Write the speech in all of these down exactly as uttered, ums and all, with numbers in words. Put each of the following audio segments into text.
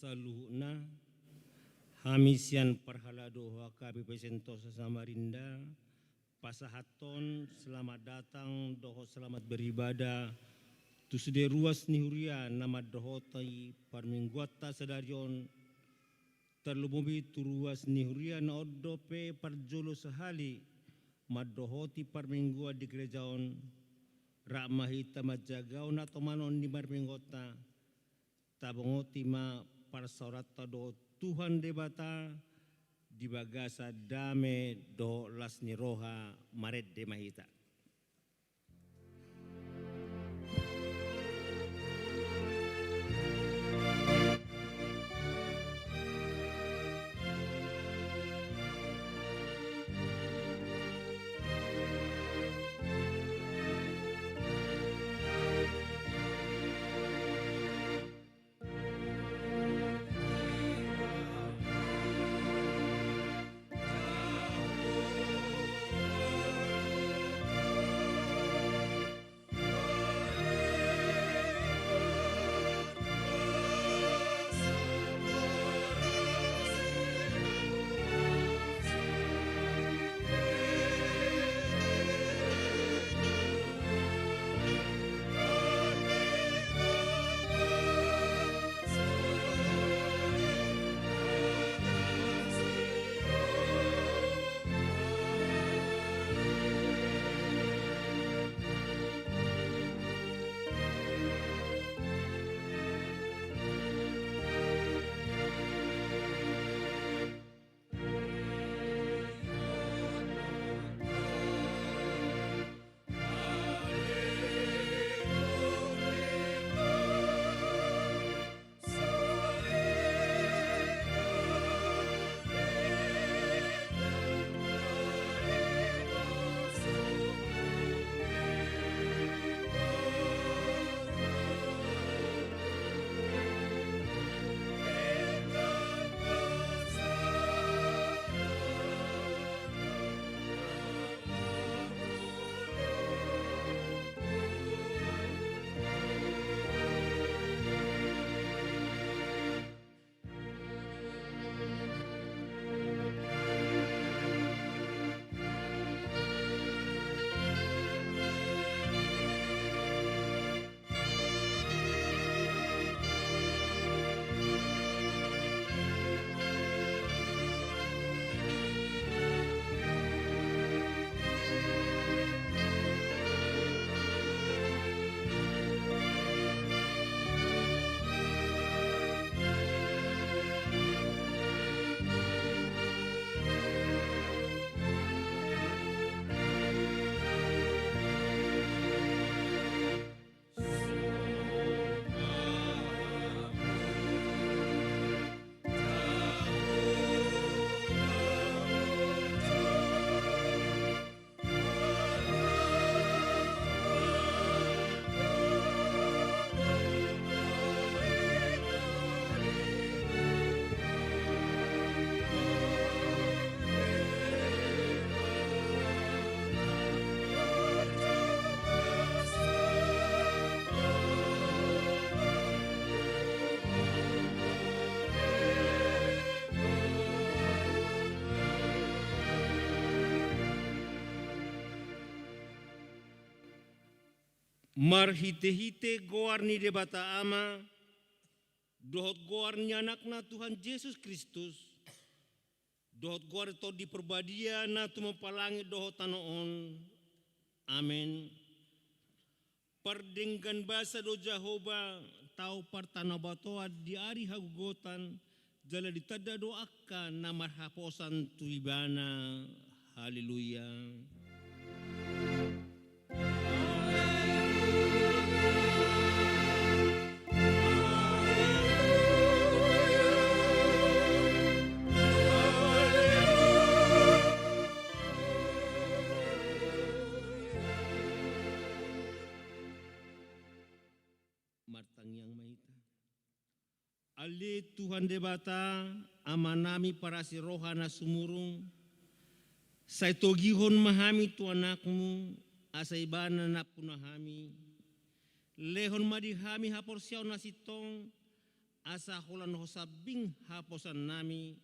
Saluhutna, hami sian parhalado H K B P Sentosa Samarinda, pasahathon selamat datang dohot selamat beribadah tu sude ruas ni huria na mandohoti parmingguanta sadari on, tarlumobi tu ruas ni huria na on dope parjolo sahali mandohoti parmingguan di gereja on. Rap ma hita manjagahon hatomanon ni parmingguanta, tabongoti ma parsaoranta dohot Tuhan Debata di bagasan dame dohot las ni roha. Marende ma hita. Marhitehite goar ni Debata Ama, dohot goar ni Anakna Tuhan Jesus Kristus, dohot goar ni Tondi Parbadia na tumompa langit dohot tano on. Amen. Pardenggan basa do Jahowa, tao partanobatoan di ari hagogotan, jala ditanda do angka na marhaposan tu Ibana. Haleluya. Martangiang ma hita. Ale Tuhan Debata, Amanami parasi roha na sumurung, sai togihon ma hami tu Anakmu, asa Ibana nampuna hami. Lehon ma di hami haporseaon na sintong, asa holan Ho sambing haposan nami,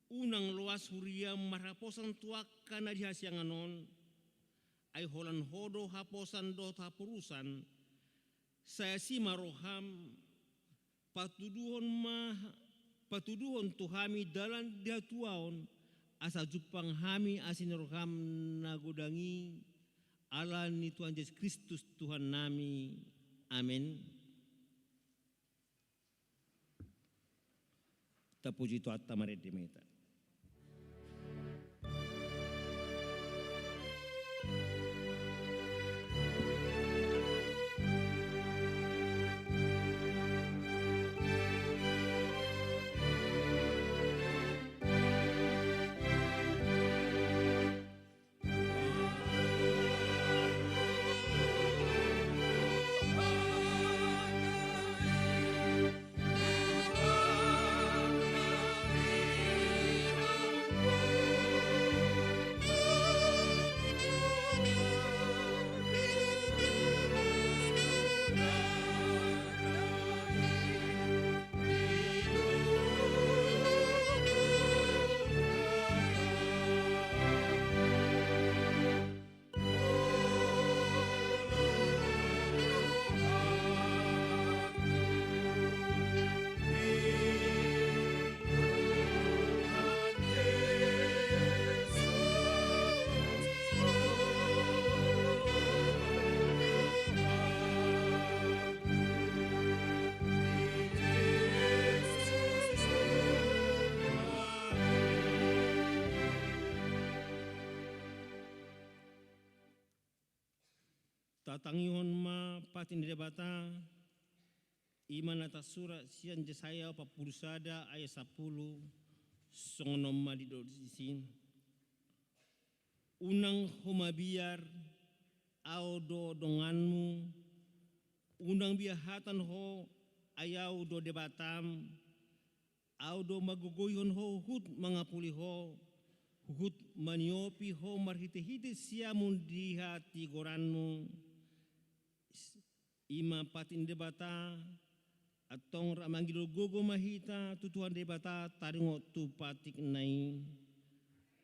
unang loas huria marhaposan tu angka na di hasiangan on, ai holan Ho do haposan dohot haporusan, sai asi ma roham, patuduhon ma, patuduhon tu hami dalan di hatuaon, asa jumpang hami asi ni roham na godang i, ala ni Tuhan Jesus Kristus Tuhan nami. Amen. Tapuji Tuhanta, marende ma hita. Tatangihon ma patik ni Debata, i ma na tarsurat sian Jesaya opat pulu sada ayat sampulu, songon on ma didok disi. Unang ho mabiar, Ahu do donganmu, unang biar hatan ho, ai Ahu do Debatam, Ahu do manggogoihon ho huhut mangapuli ho, huhut maniopi ho marhitehite siamun di hatigoranmu. I ma patik ni Debata. Antong rap mangido gogo ma hita tu Tuhan Debata taringot tu patikna i.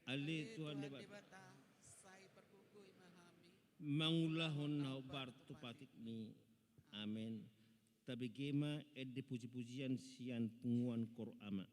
Ale Tuhan Debata, sai pargogoi ma hami mangulahon na hombar tu patikmi. Amen. Tabege ma ende pujipujian sian punguan Koor Ama.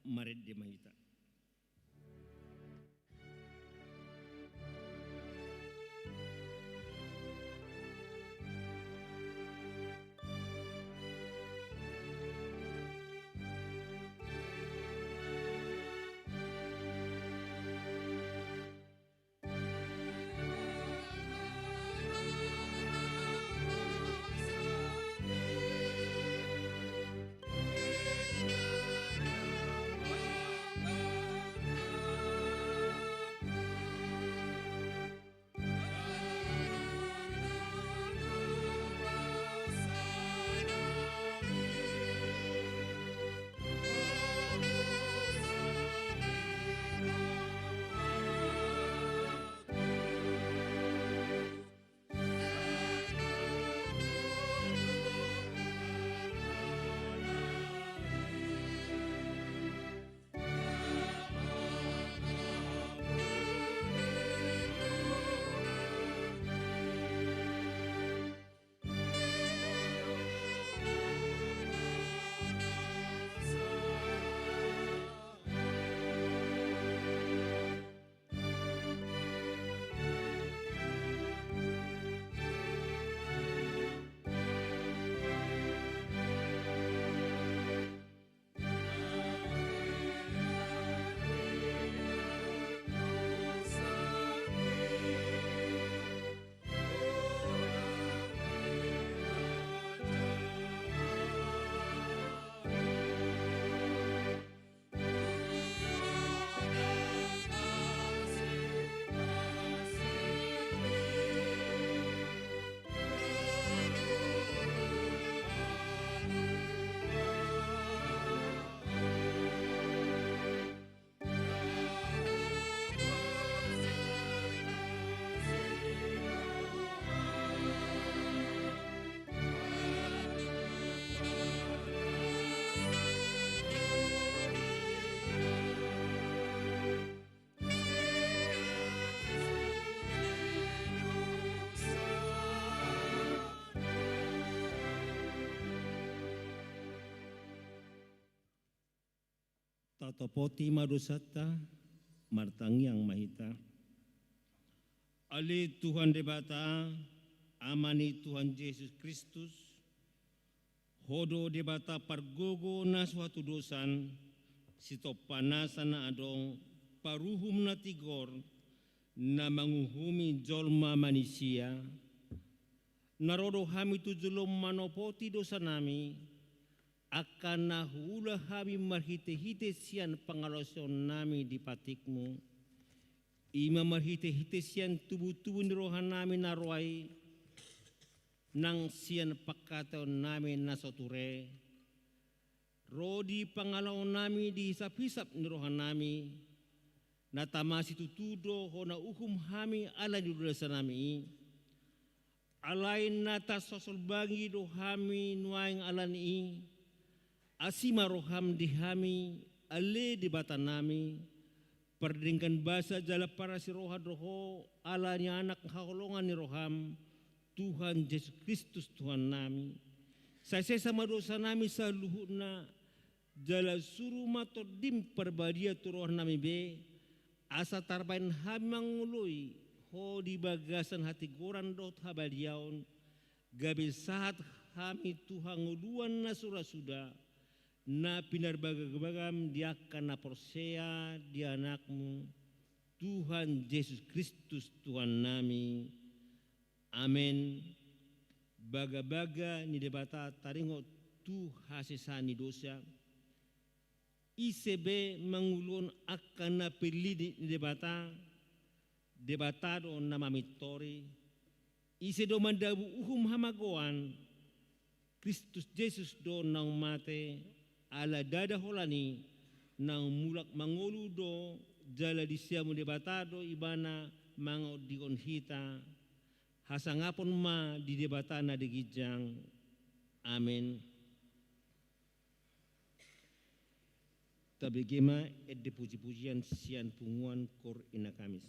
Marende ma hita. Tatopoti ma dosanta, martangiang ma hita. Ale Tuhan Debata, Ama ni Tuhan Jesus Kristus, Ho do Debata pargogo na so hatudosan, sitompa nasa na adong, paruhum na tigor, na manguhumi jolma manisia. Na ro do hami tu jolom manopoti dosanami, angka na huula hami marhitehite sian pangalaosionnami di patikmu. I ma marhitehite sian tubutubu ni rohanami na roa i, nang sian pangkataonnami na so ture, ro di pangalaonami di hisaphisap ni rohanami, na tama situtu do hona uhum hami ala ni dosanami i. Alai na tarsosolbangi do hami nuaeng ala ni i, asi ma roham di hami, ale Debatanami, pardenggan basa jala parasi roha do ho, ala ni Anak haholongan ni roham, Tuhan Jesus Kristus Tuhannami. Sai sesa ma dosanami saluhutna, jala suru ma Tondim Parbadia tu rohanami be, asa tarbaen hami mangoloi ho di bagasan hatigoran dohot habadiaon, gabe sahat hami tu hangoluan na surasuda, na pinarbagabagam di angka na porsea di Anakmu, Tuhan Jesus Kristus Tuhannami. Amen. Bagabaga ni Debata taringot tu hasesaan ni dosa. Ise be manguluhon angka na pillili ni Debata, Debata do na mamintori. Ise do mandabu uhum hamagoan, Kristus Jesus do naung mate, ala ndada holan i, naung mulak mangolu do, jala di siamun Debata do ibana mangondion hita. Hasangapon ma di Debata na di ginjang. Amen. Tabege ma ende pujipujian sian punguan Koor Ina Kamis.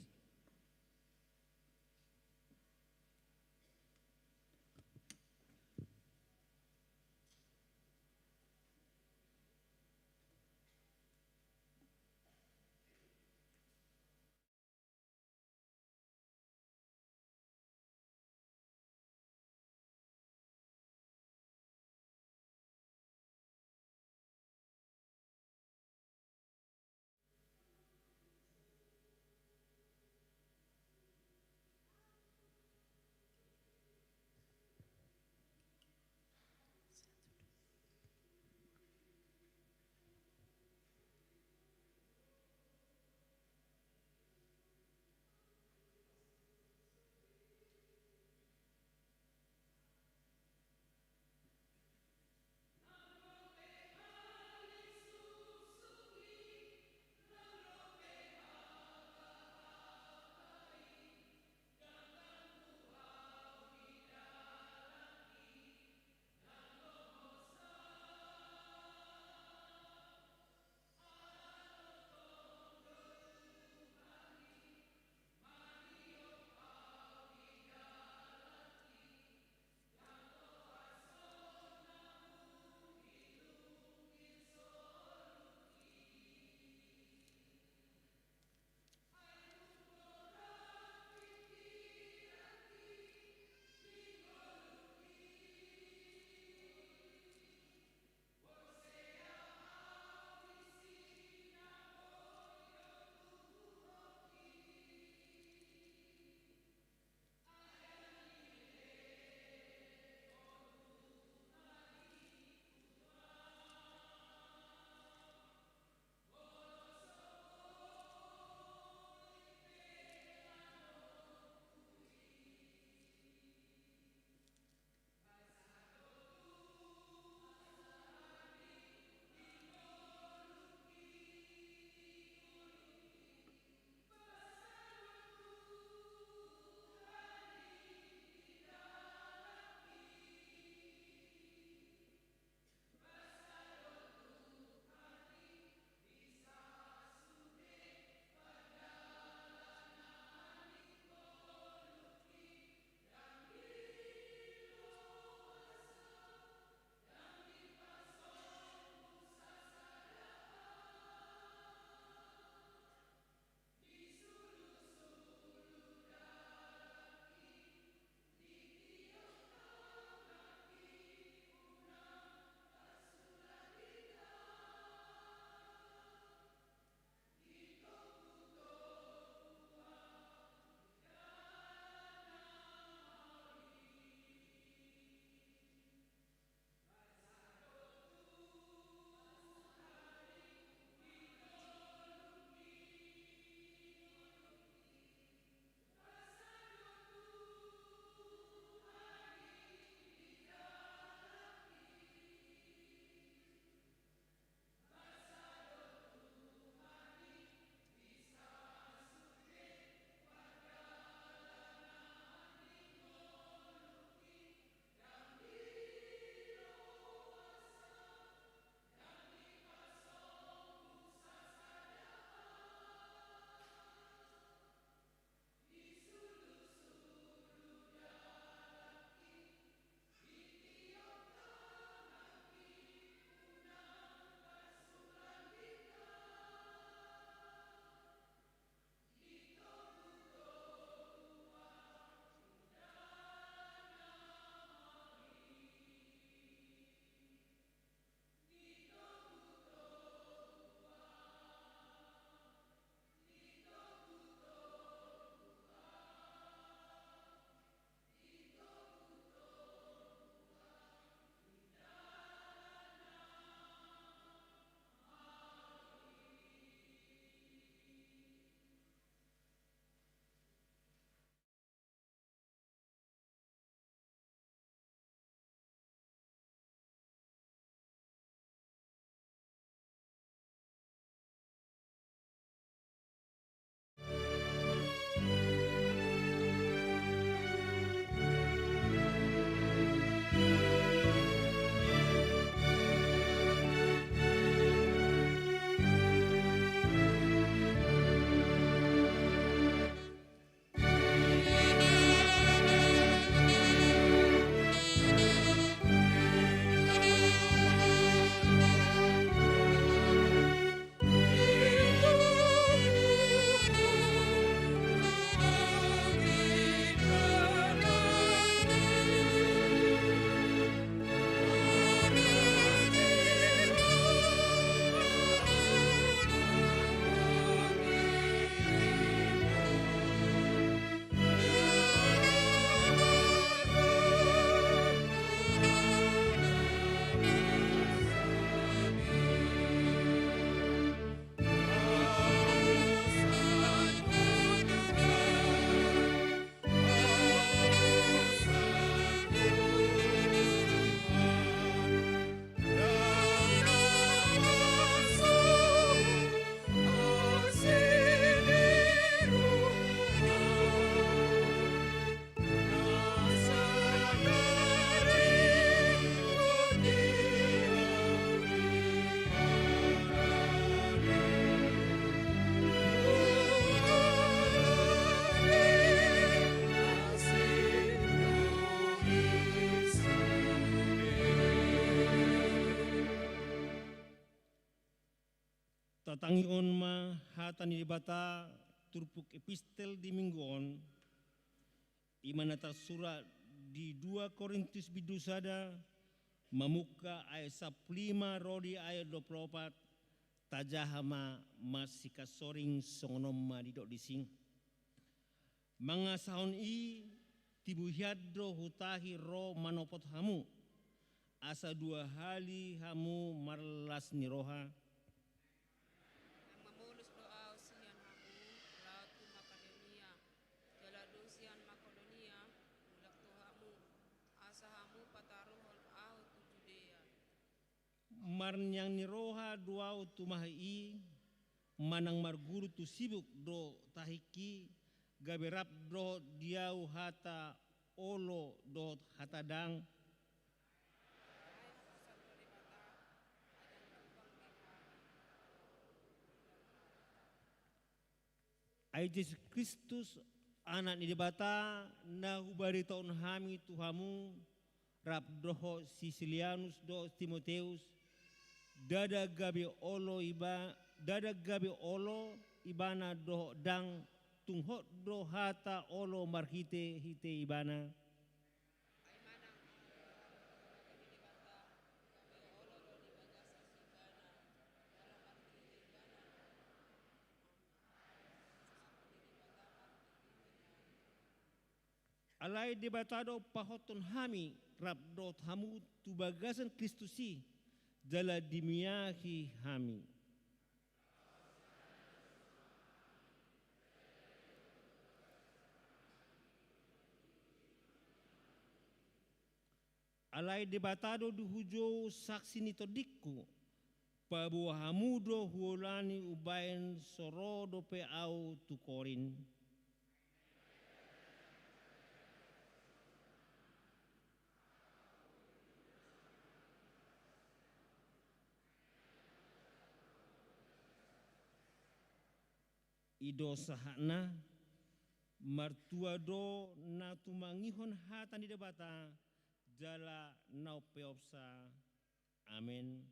Tatangihon ma hata ni Debata turpuk epistel di minggu on, i ma na tarsurat di dua Korintus bindu sada, mamungka ayat sampulu lima ro di ayat dua pulu opat, tajaha ma masikansoring songon on ma didok disi. Mangasahon i, tibu hian do hutahi ro manopot hamu, asa dua hali hamu marlas ni roha. Nang mamolus do ahu sian hamu, laho tu Makedonia, jala dung sian Makedonia, mulak tu hamu, asa hamu pataruhon ahu tu Judea. Marniang ni roha do ahu tumahi i, manang marguru tu sibuk dohot tahingki, gabe rap dohot di ahu hata olo dohot hata dang. Ai Jesus Kristus, Anak ni Debata, na hubaritahon hami tu hamu, rap dohot si Silianus dohot Timoteus, ndada gabe olo iba, ndada gabe olo ibana dohot dang, tung hot do hata olo marhitehite ibana. Alai Debata do pahothon hami rap dohot hamu tu bagasan Kristus i, jala dimiahi hami. Alai Debata do di hujou saksi ni tondingku, paboa hamu do huolani umbaen so ro dope ahu tu Korint. I do sahatna, martua do na tumangihon hata ni Debata, jala na umpeopsa. Amen.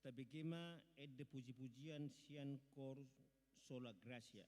Tabege ma ende pujipujian sian koor Sola Gratia.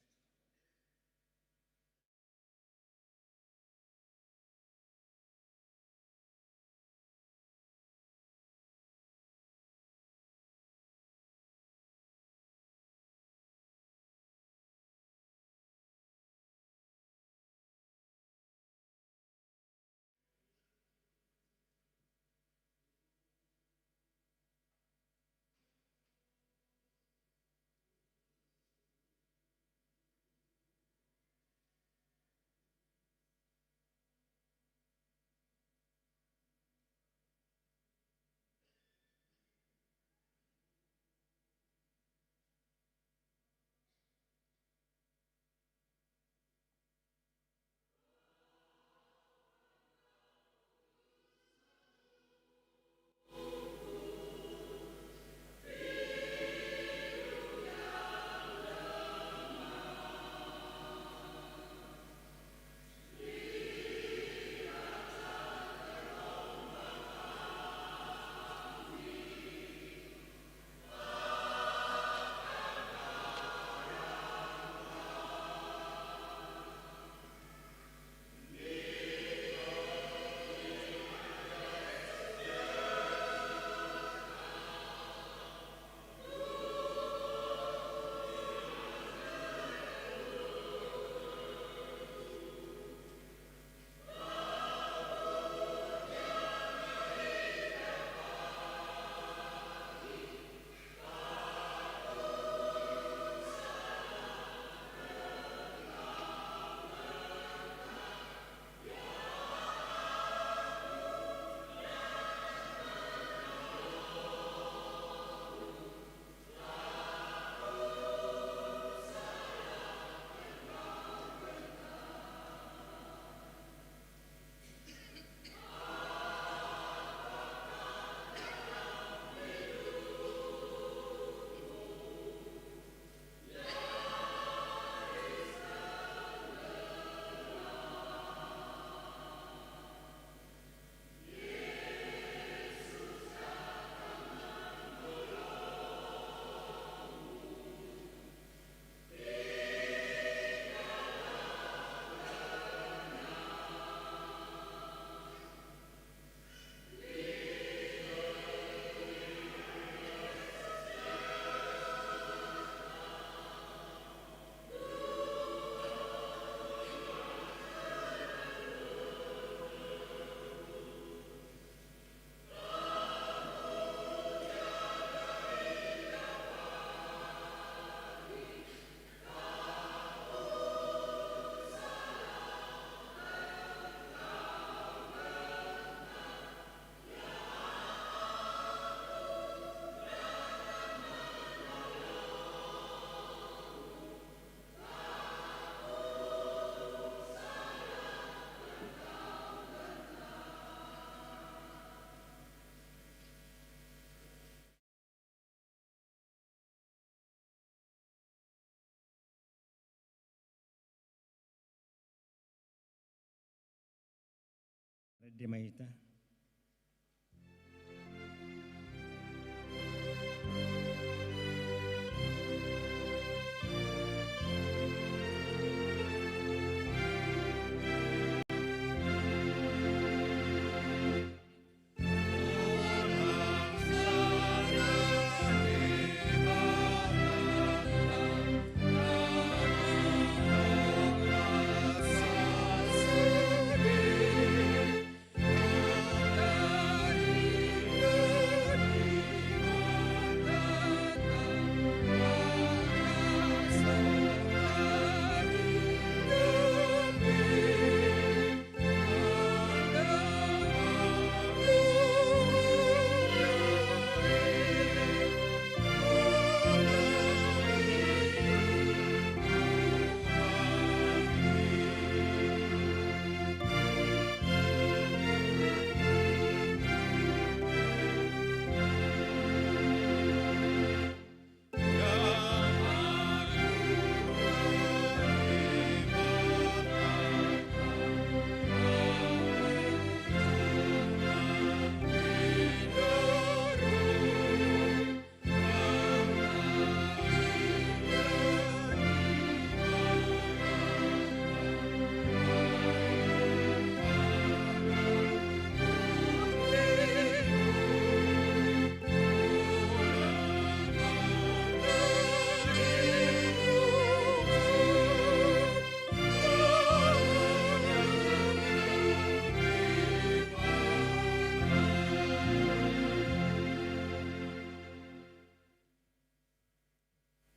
Demaita.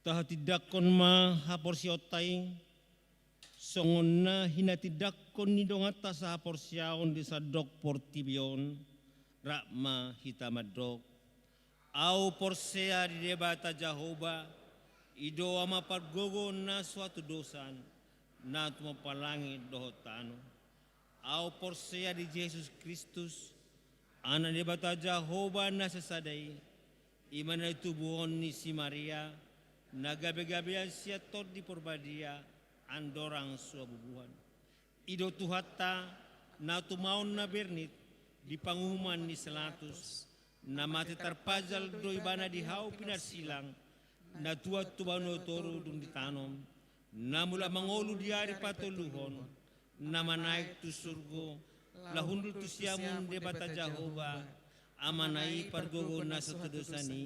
Tahatindangkon ma haporseaonta i, songon na hinatindangkon ni donganta sahaporseaon di sandok portibi on, rap ma hita mandok. Ahu porsea di Debata Jahowa, i do Ama pargogo na so hatudosan, na tumompa langit dohot tano. Ahu porsea di Jesus Kristus, Anak ni Debata Jahowa na sasada i, i ma na ditubuhon ni si Maria, na gabegabean sian Tondi Porbadia, andorang so habubuhan. I do Tuhanta, na tumaon na bernit, di panguhuman ni si Pilatus, na mate tarpajal do ibana di hau pinarsilang, na tuat tu banua toru dung ditanom, na mulak mangolu di ari patoluhon, na manaek tu surgo, laho hundul tu siamun Debata Jahowa, Amana i pargogo na so hatudosan i,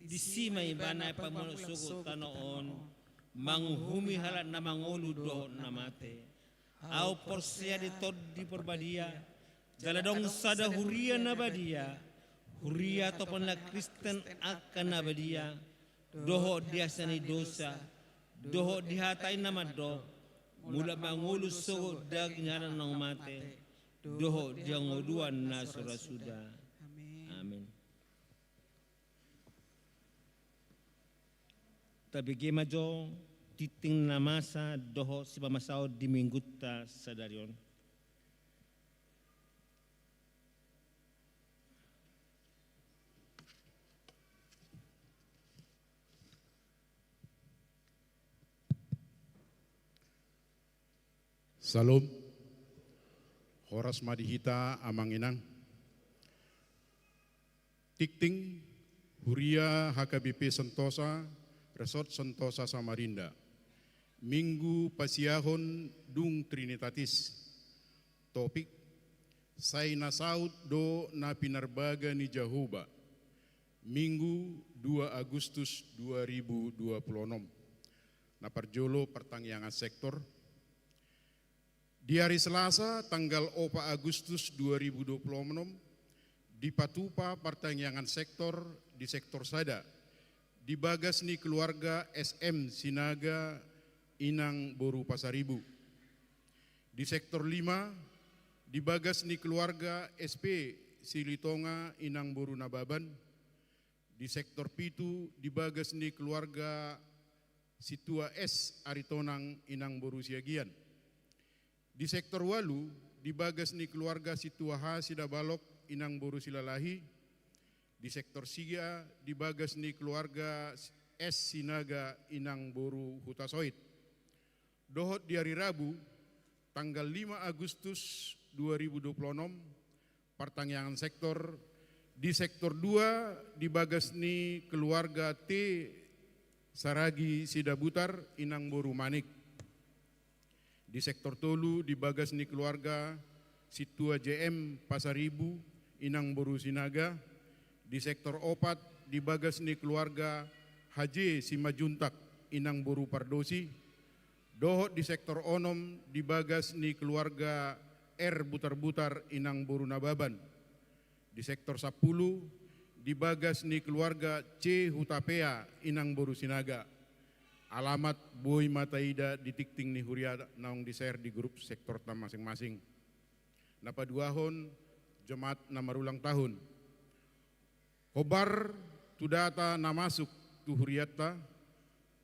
disi ma ibana pamuhon sogot tano on, manguhumi halak na mangolu dohot na mate. Ahu porsea di Tondi Porbadia, jala adong sada huria na badia, huria topel na Kristen angka na badia, dohot di hasesaan ni dosa, dohot di hata i na mandok, mulak mangolu sogot daging halak naung mate, dohot di hangoluan na so ra suda. Amin. Amin. Tabege ma jo tingting na masa dohot sipamasaon di Minggunta sadari on. Syalom. Horas ma di hita, Amang Inang. Tingting, huria H K B P Sentosa, Resort Sentosa Samarinda. Minggu pasiahon dung Trinitatis. Topik: Sai na saut do na pinarbaga ni Jahowa. Minggu, dua Agustus dua ribu dua puluh enam. Na parjolo, partangiangan sektor. Di ari Selasa, tanggal opat Agustus dua ribu dua puluh enam, dipatupa partangiangan sektor di sektor sada, di bagas ni keluarga S M Sinaga, Inang boru Pasaribu. Di sektor lima, di bagas ni keluarga S P Silitonga, Inang boru Nababan. Di sektor pitu, di bagas ni keluarga Sintua S Aritonang, Inang boru Siagian. Di sektor ualu, di bagas ni keluarga Sintua H Sidabalok, Inang boru Silalahi. Di sektor sia, di bagas ni keluarga S Sinaga, Inang boru Hutasoit. Dohot di ari Rabu, tanggal lima Agustus dua ribu dua puluh enam, partangiangan sektor, di sektor dua di bagas ni keluarga T Saragi Sidabutar, inang boru Manik. Di sektor tolu di bagas ni keluarga Sintua J M Pasaribu, inang boru Sinaga. Di sektor opat di bagas ni keluarga H J Simanjuntak, inang boru Pardosi. Dohot di sektor onom di bagas ni keluarga R Butarbutar, inang boru Nababan. Di sektor sampulu di bagas ni keluarga C Hutapea, inang boru Sinaga. Alamat boi ma taida di tingting ni huria naung di-share di grup sektorta masing-masing. Na paduahon, jemaat na marulang tahun. Hombar tu data na masuk tu hurianta,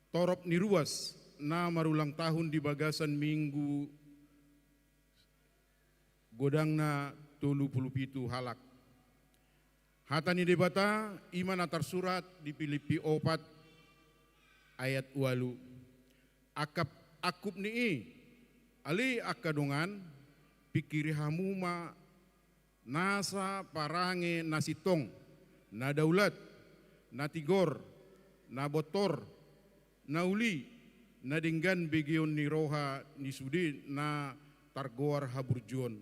torop ni ruas na marulang tahun di bagasan minggu godangna tolu pulu pitu halak. Hata ni Debata i ma na tarsurat di Pilippi opat ayat ualu. Angkup, angkup ni i, ale angka dongan, pingkiri hamu ma nasa parange na sintong, na daulat, na tigor, na bontor, na uli, na denggan begeon ni roha ni sude na targoar haburjuon,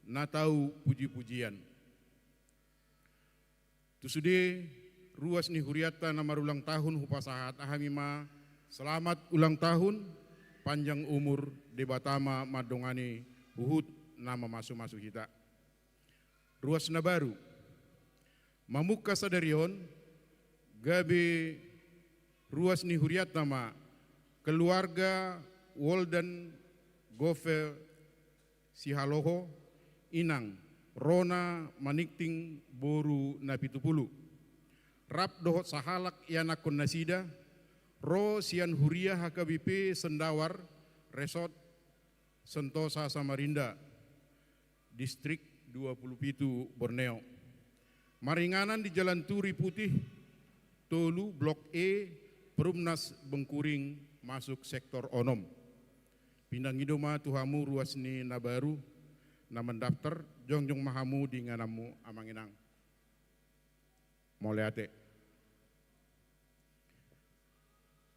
na tau puji-pujian. Tu sude ruas ni hurianta na marulang tahun hupasahat hami ma selamat ulang tahun, panjang umur, Debata ma mandongani huhut na mamasu-masu hita. Ruas na baru. Mamungka sadari on, gabe ruas ni hurianta ma keluarga Woldan Gofer Sihaloho, inang Rona Maningting boru Napitupulu. Rap dohot sahalak ianakkon nasida, ro sian huria H K B P Sendawar, Resort Sentosa Samarinda, Distrik dua pulu pitu Borneo. Maringanan di Jalan Turi Putih tolu, Blok E, Perumnas Bengkuring, masuk sektor onom. Pinangido ma tu hamu ruas ni na baru na mandaftar, jongjong ma hamu di ingananmu, amang inang. Mauliate.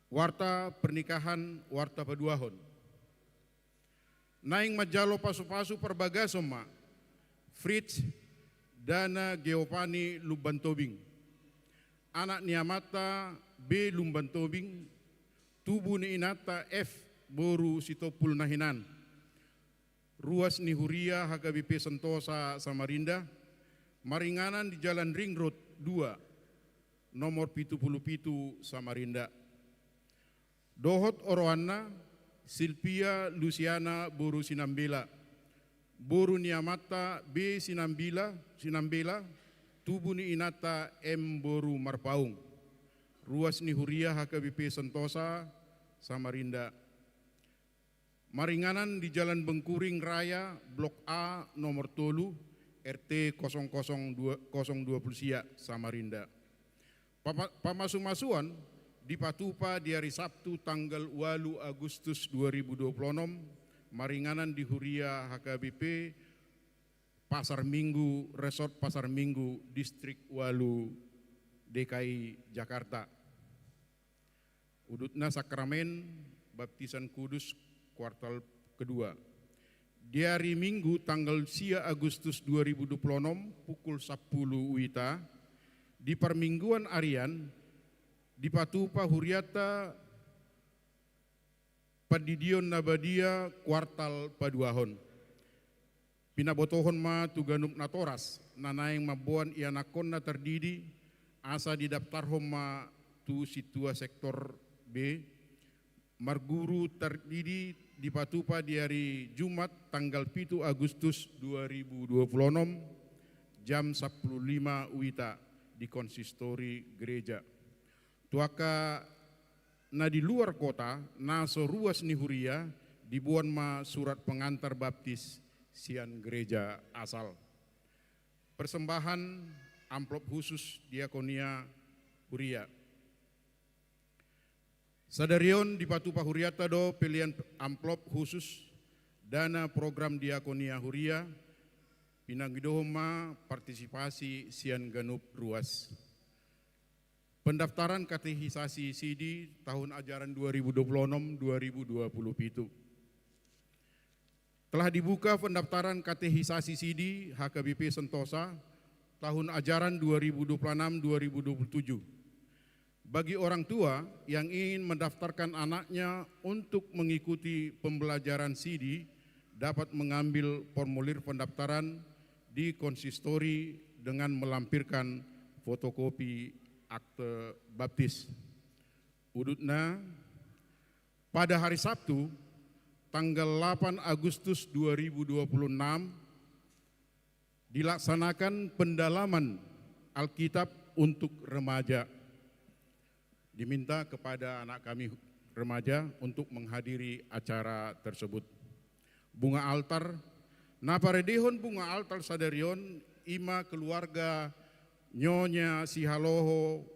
Warta pernikahan, warta paduahon. Naeng manjalo pasu-pasu parbagason ma Fritz Dana Geopani Lumban Tobing, anak ni amanta B Lumban Tobing, tubu ni inanta F boru Sitompul na hinan. Ruas ni huria H K B P Sentosa Samarinda, maringanan di Jalan Ring Road dua, nomor pitu pulu pitu, Samarinda. Dohot oroanna Silvia Luciana boru Sinambela, boru ni amanta B Sinambela, Sinambela, tubu ni inanta M boru Marpaung. Ruas ni huria H K B P Sentosa Samarinda. Maringanan di Jalan Bengkuring Raya, Blok A, nomor tolu, R T kosong kosong dua, kosong dua pulu sia, Samarinda. Pama-, pamasu-masuan dipatupa di ari Sabtu tanggal ualu Agustus dua ribu dua pulu onom, maringanan di huria H K B P Pasar Minggu, Resort Pasar Minggu, Distrik ualu, D K I Jakarta. Udutna sakramen baptisan kudus kuartal kedua. Di ari Minggu tanggal sia Agustus dua ribu dua pulu onom pukul sampulu wita, di parmingguan arian dipatupa hurianta pandidion na badia kuartal paduahon. Pinabotohon ma tu ganup natoras na naeng mamboan ianakkonna tardidi, asa didaftarhon ma tu sintua sektor B. Marguru tardidi dipatupa di ari Jumat tanggal pitu Agustus dua ribu dua pulu onom, jam sampulu lima wita, di konsistori gereja. Tu angka na di luar kota, na so ruas ni huria, diboan ma surat pengantar baptis sian gereja asal. Persembahan amplop khusus diakonia huria. Sadari on dipatupa hurianta do pelean amplop khusus dana program diakonia huria, pinangidohon ma partisipasi sian ganup ruas. Pendaftaran katekisasi sidi tahun ajaran dua ribu dua puluh enam dua ribu dua puluh pitu. Telah dibuka pendaftaran katekisasi sidi H K B P Sentosa tahun ajaran dua ribu dua puluh enam dua ribu dua puluh tujuh. Bagi orang tua yang ingin mendaftarkan anaknya untuk mengikuti pembelajaran sidi, dapat mengambil formulir pendaftaran di konsistori dengan melampirkan fotokopi akte baptis. Udutna, pada hari Sabtu, tanggal delapan Agustus dua ribu dua puluh enam, dilaksanakan pendalaman Alkitab untuk remaja. Diminta kepada anak kami remaja untuk menghadiri acara tersebut. Bunga altar, na paredehon bunga altar sadari on, i ma keluarga Nyonya Sihaloho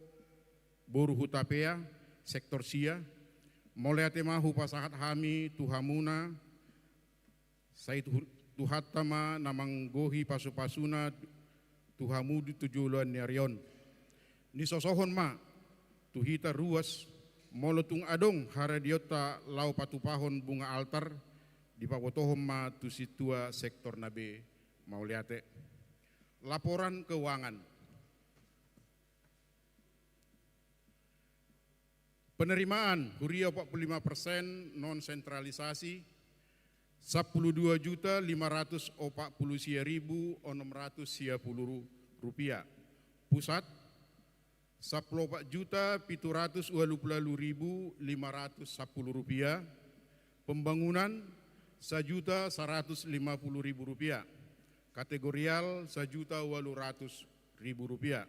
boru Hutapea, sektor sia. Mauliate ma hupasahat hami tu hamuna, sai tu-, Tuhanta ma na manggohi pasupasuna tu hamu di tu joloan ni ari on. Nisosohon ma tu hita ruas, molo tung adong haradionta laho patupahon bunga altar, dipabotohon ma tu sintua sektor na be. Mauliate. Laporan keuangan. Penerimaan huria opat puluh lima persen non sentralisasi, sampulu dua juta lima ratus opat puluh sia ribu onom ratus sia puluh rupiah. Pusat, sampulu opat juta pitu ratus ualu pulu ualu ribu lima ratus sampulu rupiah. Pembangunan, sajuta saratus lima pulu ribu rupiah. Kategorial, sajuta ualu ratus ribu rupiah.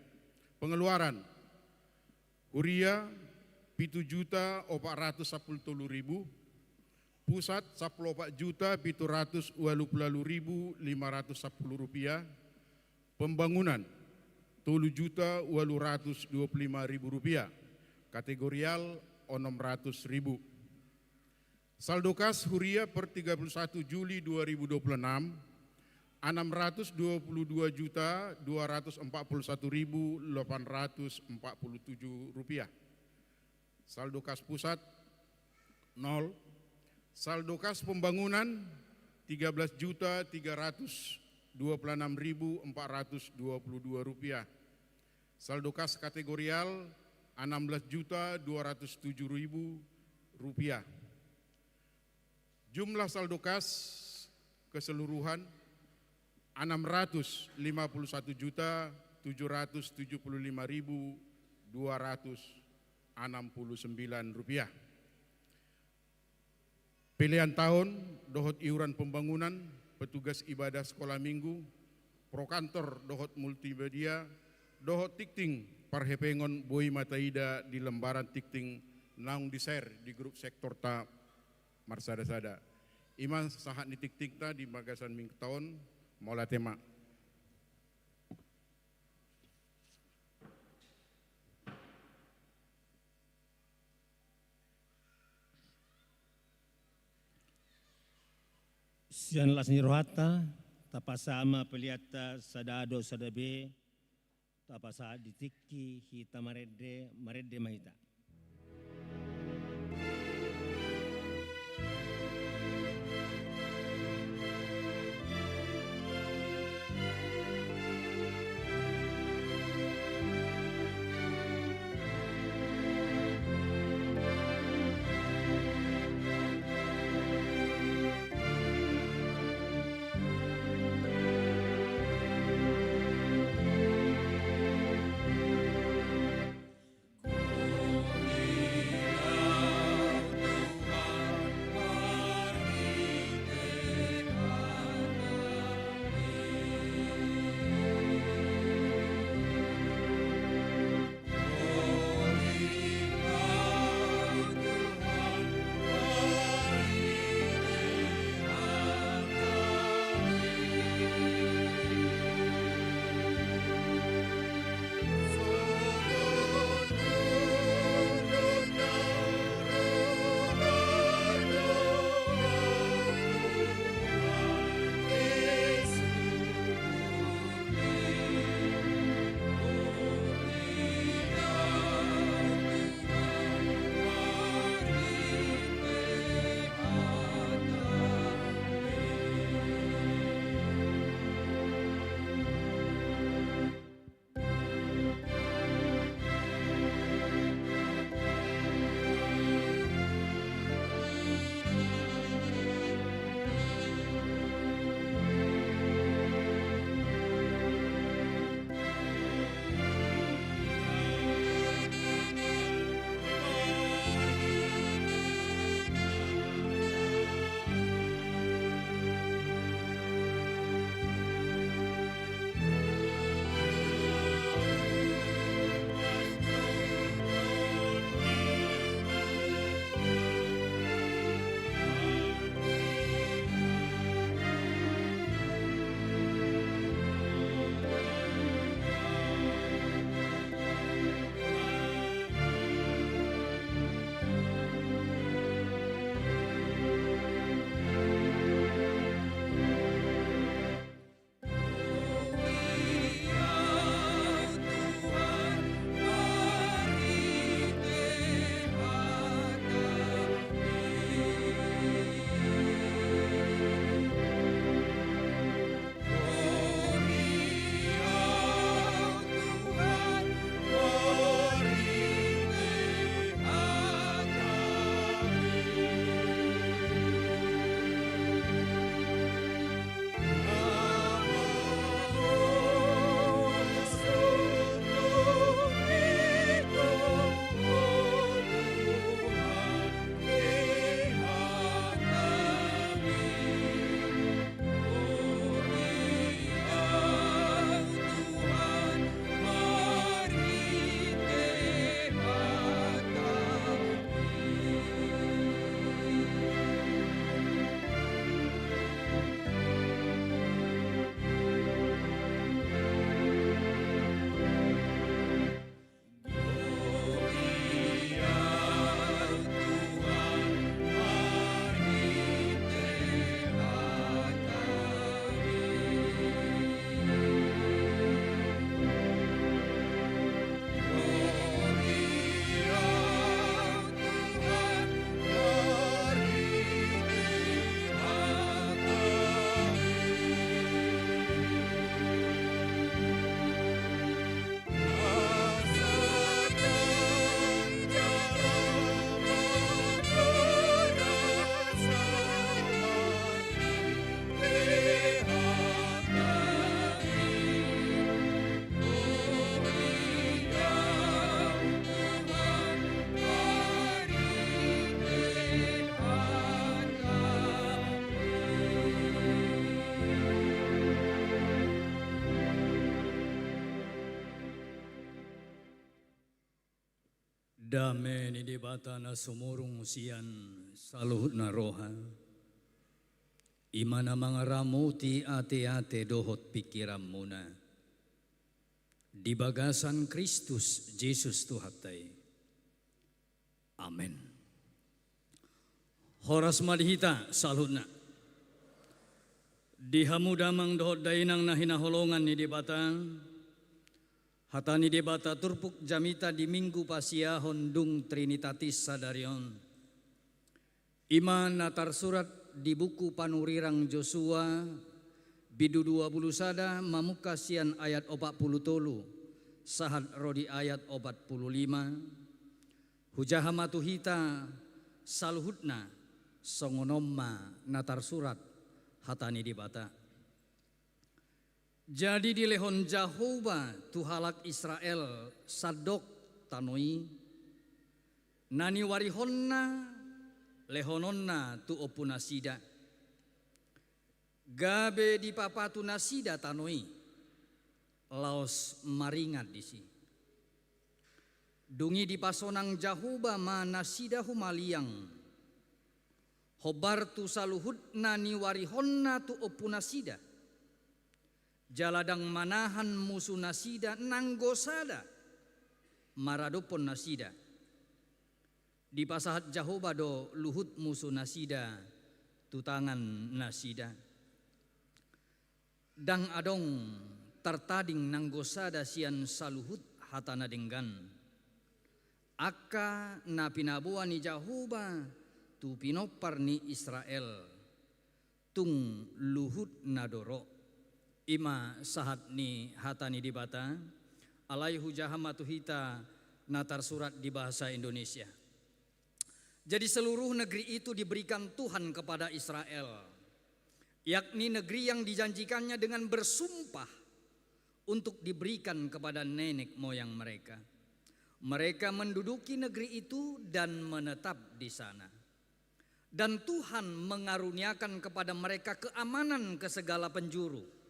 Pengeluaran, huria, pitu juta opat ratus sampulu tolu ribu. Pusat, sampulu opat juta pitu ratus ualu pulu ualu ribu lima ratus sampulu rupiah. Pembangunan, tolu juta ualu ratus dua pulu lima ribu rupiah. Kategorial, onom ratus ribu. Saldo kas huria per tiga puluh satu Juli dua ribu dua puluh enam, enam ratus dua puluh dua juta dua ratus empat puluh satu ribu delapan ratus empat puluh tujuh rupiah. Saldo kas pusat, nol. Saldo kas pembangunan, tiga belas juta tiga ratus dua puluh enam ribu empat ratus dua puluh dua rupiah. Saldo kas kategorial, enam belas juta dua ratus tujuh ribu rupiah. Jumlah saldo kas keseluruhan, enam ratus lima puluh satu juta tujuh ratus tujuh puluh lima ribu dua ratus enam puluh sembilan rupiah. Pelean taon dohot iuran pembangunan, petugas ibadah sekolah minggu, prokantor dohot multimedia, dohot tingting parhepengon boi ma taida di lembaran tingting naung di-share di grup sektorta marsadasada. I ma sahat ni tingtingta di bagasan minggu taon. Mauliate ma. Sian las ni rohanta, tapasahat ma peleanta sada A dohot sada B, tapasahat di tingki hita marende, marende ma hita. Dame ni Debata na sumurung sian saluhutna roha, i ma na mangaramoti ateate dohot pingkiranmuna di bagasan Kristus Jesus Tuhanta i. Amen. Horas ma di hita saluhutna. Di hamu damang dohot dainang na hinaholongan ni Debata, hata ni Debata turpuk jamita di Minggu Pasiahon dung Trinitatis sadari on, i ma na tarsurat di buku Panurirang Josua, bindu dua pulu sada, mamungka sian ayat opat pulu tolu sahat ro di ayat opat pulu lima. Hujaha ma tu hita saluhutna, songon on ma na tarsurat hata ni Debata. Jadi dilehon Jahowa tu halak Israel sandok tano i, na niuarihonna lehononna tu ompunasida. Gabe dipapatu nasida tano i, laos maringan disi. Dung i dipasonang Jahowa ma nasida humaliang, hombar tu saluhut na niuarihonna tu ompunasida. Jala ndang manahan musunasida nanggo sada maradophon nasida. Dipasahat Jahowa do luhut musunasida tu tangannasida. Ndang adong tartading nanggo sada sian saluhut hata na denggan, angka na pinaboa ni Jahowa tu pinompar ni Israel, tung luhutna do ro. I ma sahat ni hata ni Debata. Alai hujaha ma tu hita na tarsurat di bahasa Indonesia. Jadi seluruh negeri itu diberikan Tuhan kepada Israel, yakni negeri yang dijanjikannya dengan bersumpah untuk diberikan kepada nenek moyang mereka. Mereka menduduki negeri itu dan menetap di sana. Dan Tuhan mengaruniakan kepada mereka keamanan ke segala penjuru,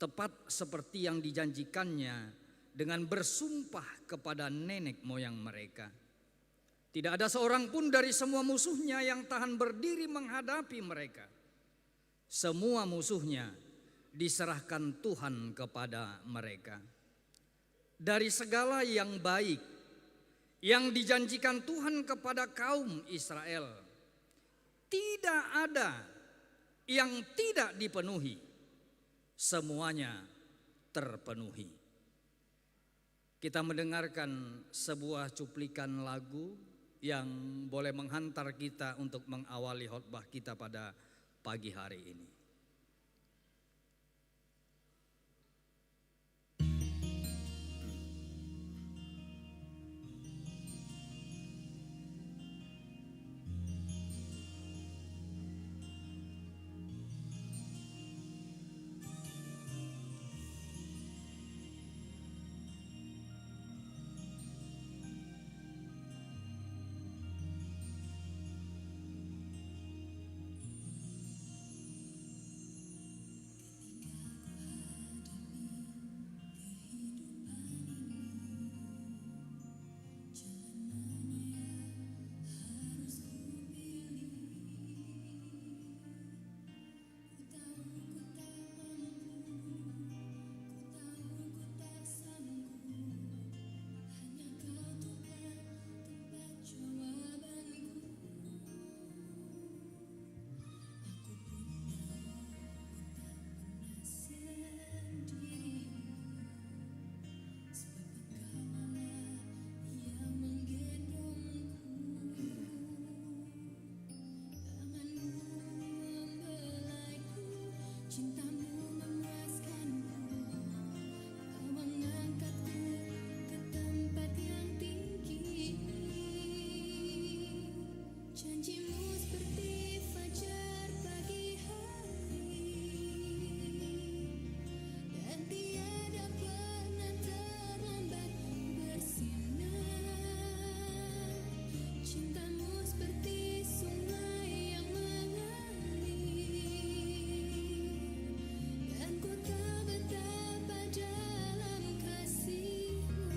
tepat seperti yang dijanjikannya dengan bersumpah kepada nenek moyang mereka. Tidak ada seorang pun dari semua musuhnya yang tahan berdiri menghadapi mereka. Semua musuhnya diserahkan Tuhan kepada mereka. Dari segala yang baik yang dijanjikan Tuhan kepada kaum Israel, tidak ada yang tidak dipenuhi, semuanya terpenuhi. Kita mendengarkan sebuah cuplikan lagu yang boleh menghantar kita untuk mengawali khotbah kita pada pagi hari ini. Janjimu seperti fajar pagi hari, dan tiada pernah terlambat bersinar. Cintamu seperti sungai yang mengalir, dan ku tak betapa dalam kasihmu.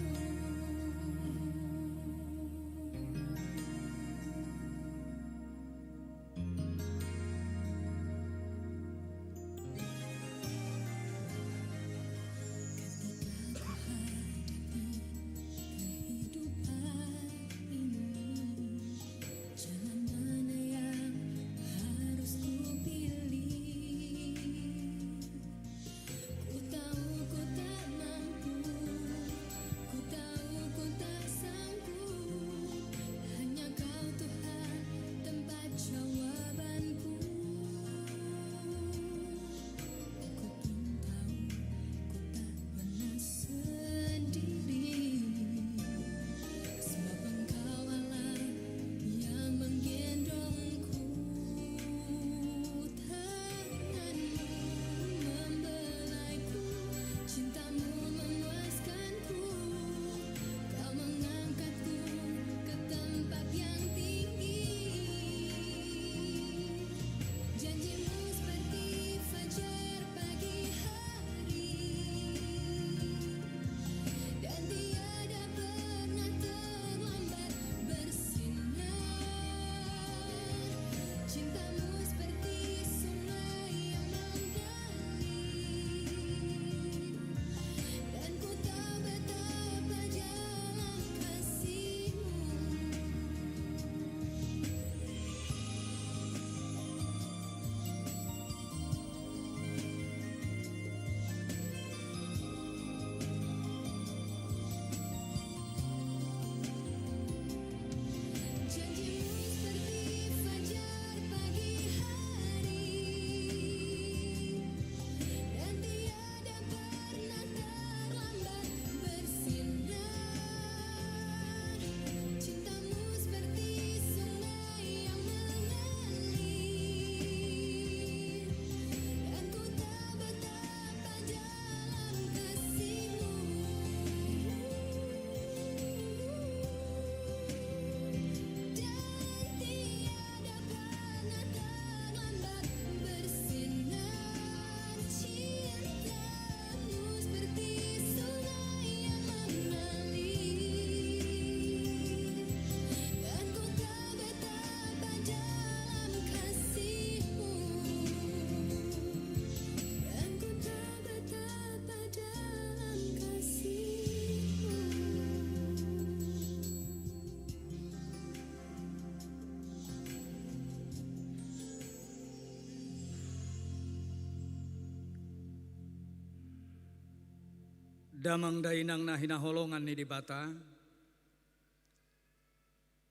Damang dainang na hinaholongan ni Debata,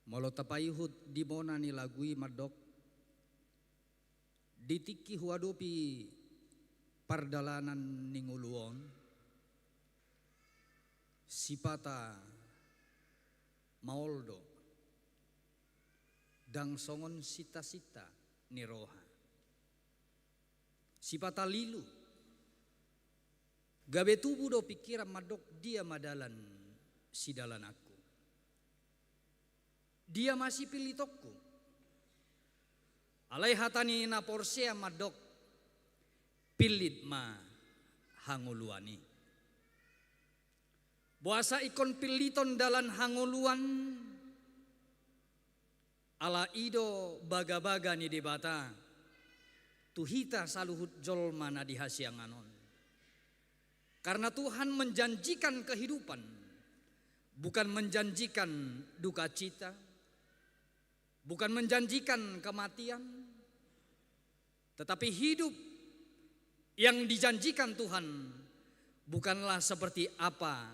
molo tapaihut di bona ni lagu i mandok, di tingki huadopi pardalanan ni ngolu on, sipata maol do, ndang songon sintasinta ni roha. Sipata lilu, gabe tubu do pingkiran mandok, dia ma dalan sidalananku? Dia ma sipillitonku? Alai hata ni na porsea mandok, pillit ma hangoluan i. Boasa ingkon pilliton dalan hangoluan? Ala i do bagabaga ni Debata tu hita saluhut jolma na di hasiangan on. Karna Tuhan menjanjikan kehidupan, bukan menjanjikan duka cita, bukan menjanjikan kematian, tetapi hidup yang dijanjikan Tuhan bukanlah seperti apa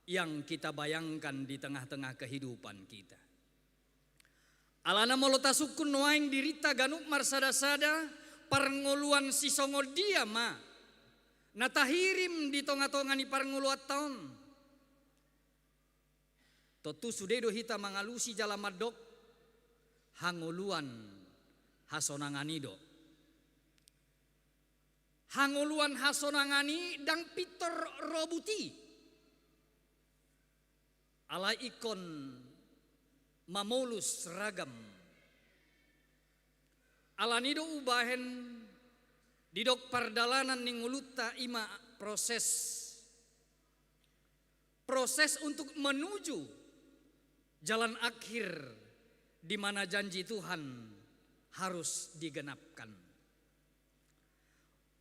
yang kita bayangkan di tengah-tengah kehidupan kita. Alana molo tasungkun nuaeng dirinta ganup marsadasada, parngoluan sisongon dia ma na tahirim di tongatonga ni parngoluanta on. Tontu sude do hita mangalusi jala mandok, hangoluan hasonangan i do. Hangoluan hasonangan i ndang pintor ro buti. Alai ingkon mamolus ragam. Alani do umbahen didok pardalanan ni ngolunta i ma proses. Proses untuk menuju jalan akhir di mana janji Tuhan harus digenapkan.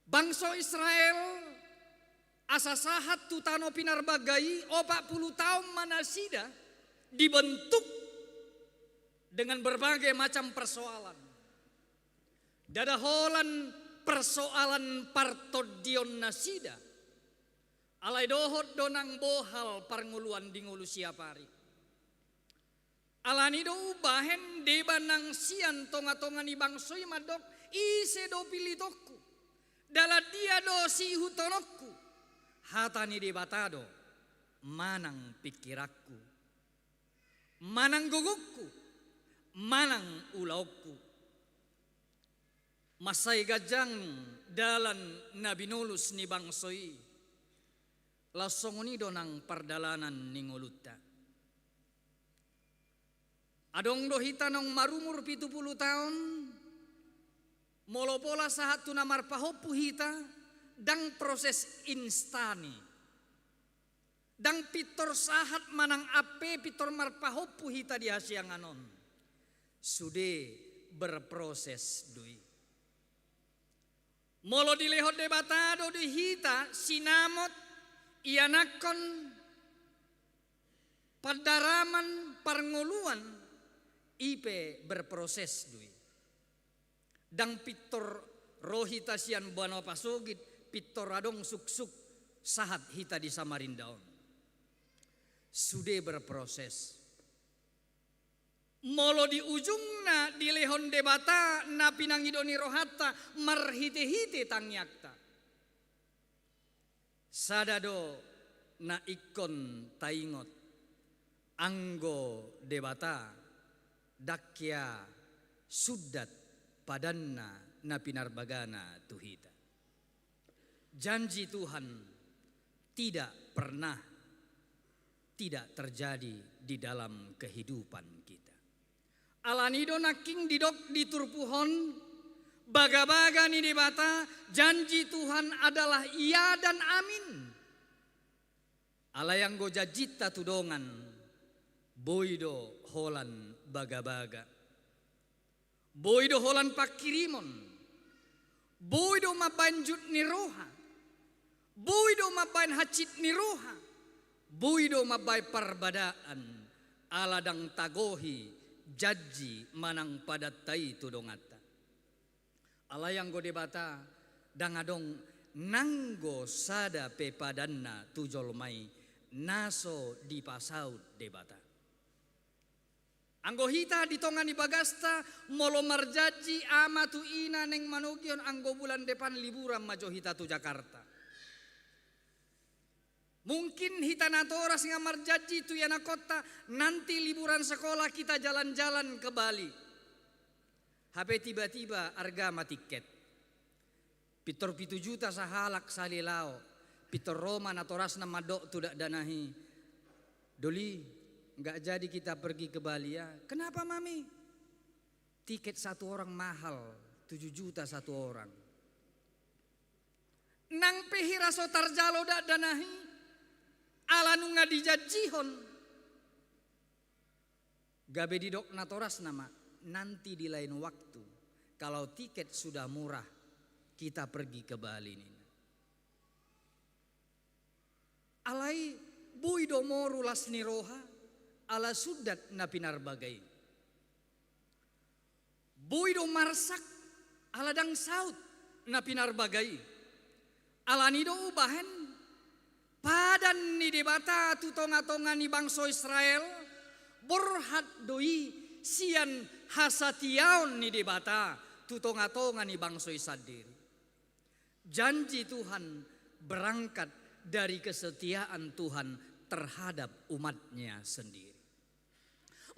Bangso Israel asa sahat tu tano pinarbaga i, opat pulu taon ma nasida dibentuk dengan berbagai macam persoalan. Ndada holan persoalan partondion nasida. Alai dohot do nang bohal parngoluan di ngolu siapari. Alani do umbahen deba nang sian tongatonga ni bangso i mandok, ise do pillitonku? Dalan dia do siihuthononku? Hata ni Debata do, manang pingkiranku, manang gogongku, manang ulaonku. Mansai ganjang dalan na binolus ni bangso i, laos songon i do nang pardalanan ni ngolunta. Adong do hita naung marumur pitu pulu taon, molo pola sahat tu na marpahompu hita, ndang proses instan i. Ndang pintor sahat manang ampe pintor marpahompu hita di hasiangan on. Sude berproses do i. Molo dilehon Debata do di hita sinamot, ianakhon, pandaraman, parngoluan, i pe berproses do i. Ndang pintor ro hita sian banua pasogit, pintor adong suksuk sahat hita di Samarinda on. Sude berproses. Molo di ujungna dilehon Debata na pinangido ni rohanta marhitehite tangiangta. Sada do na ingkon taingot, anggo Debata ndang hea sundat padanna na pinarbagana tu hita. Janji Tuhan tidak pernah tidak terjadi di dalam kehidupan kita. Alani do nangkin didok di turpuk on, bagabaga ni Debata, janji Tuhan adalah ya dan amin. Alai anggo janjinta tu dongan, boi do holan bagabaga. Boi do holan pangkirimon. Boi do mambaen jut ni roha. Boi do mambaen hansit ni roha. Boi do mambaen parbadaan. Ala ndang tagohi janji manang padanta i tu donganta. Alai anggo Debata, ndang adong Nanggo sada pe padanna tu jolma i na so dipasaut Debata. Anggo hita di tonga ni bagasta, molo marjanji ama tu ina naeng manogihon anggo bulan depan liburan ma jo hita tu Jakarta. Mungkin hita natoras nga marjanji tu ianakhonta, nanti liburan sekolah kita jalan-jalan ke Bali. Hape tiba-tiba arga ma tiket. Pintor pitu juta sahalak sahali laho. Pintor ro ma natorasna mandok tu dakdanak i, "Doli, nggak jadi kita pergi ke Bali ya." "Kenapa, Mami?" "Tiket satu orang mahal, tujuh juta satu orang." Nang pe hira so tarjalo dakdanak i, ala nunga dijanjihon. Gabe didok natorasna ma, "Nanti di lain waktu, kalau tiket sudah murah, kita pergi ke Bali," ninna. Alai boi do moru las ni roha, ala sundat na pinarbaga i. Boi do marsak, ala ndang saut na pinarbaga i. Alani do umbahen padan ni Debata tu tonga-tonga ni bangso Israel, borhat do i sian hasatiaon ni Debata tu tonga-tonga ni bangso i sandiri. Janji Tuhan berangkat dari kesetiaan Tuhan terhadap umat-Nya sendiri.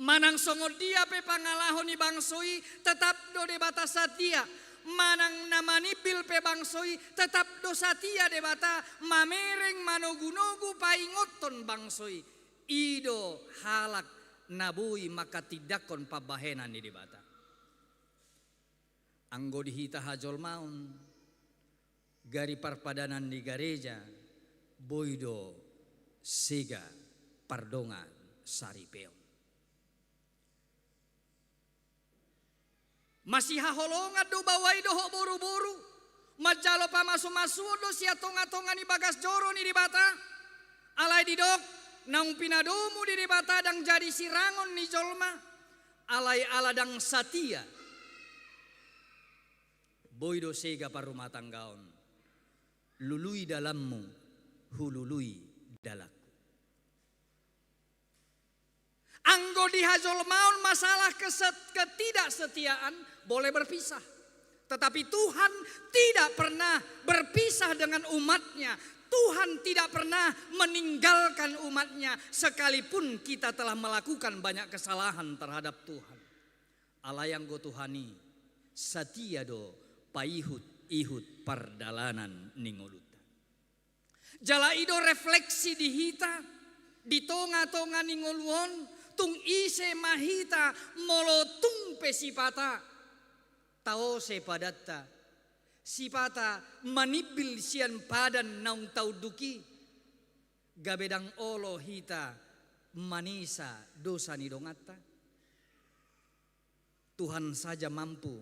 Manang songon dia pe pangalaho ni bangso i, tetap do Debata satia. Manang na manimbil pe bangso i, tetap do satia Debata mamereng, manogu-nogu, paingothon bangso i. I do halak na boi manghatindanghon pambahenan ni Debata. Anggo di hita hajolmaon, gari parpadanan ni gareja, boi do sega pardongan saripeon. Masihaholongan do baoa i dohot boru-boru, manjalo pamasu-masuon do sian tonga-tonga ni bagas joro ni Debata. Alai didok, naung pinadomu di Debata ndang jadi sirangon ni jolma, alai ala ndang satia. Boi do sega parrumatanggaon. Lului dalanmu, hulului dalanku. Anggo di hajolmaon masalah keset-, ketidaksetiaan, boleh berpisah. Tetapi Tuhan tidak pernah berpisah dengan umat-Nya. Tuhan tidak pernah meninggalkan umat-Nya, sekalipun kita telah melakukan banyak kesalahan terhadap Tuhan. Alai anggo Tuhan i, satia do paihut-ihut pardalanan ni ngolunta. Jala i do refleksi di hita, di tonga-tonga ni ngolu on, tung ise ma hita molo tung pe sipata taose padanta, sipata manimbil sian padan naung taunduk i, gabe ndang olo hita manesa dosa ni donganta. Tuhan saja mampu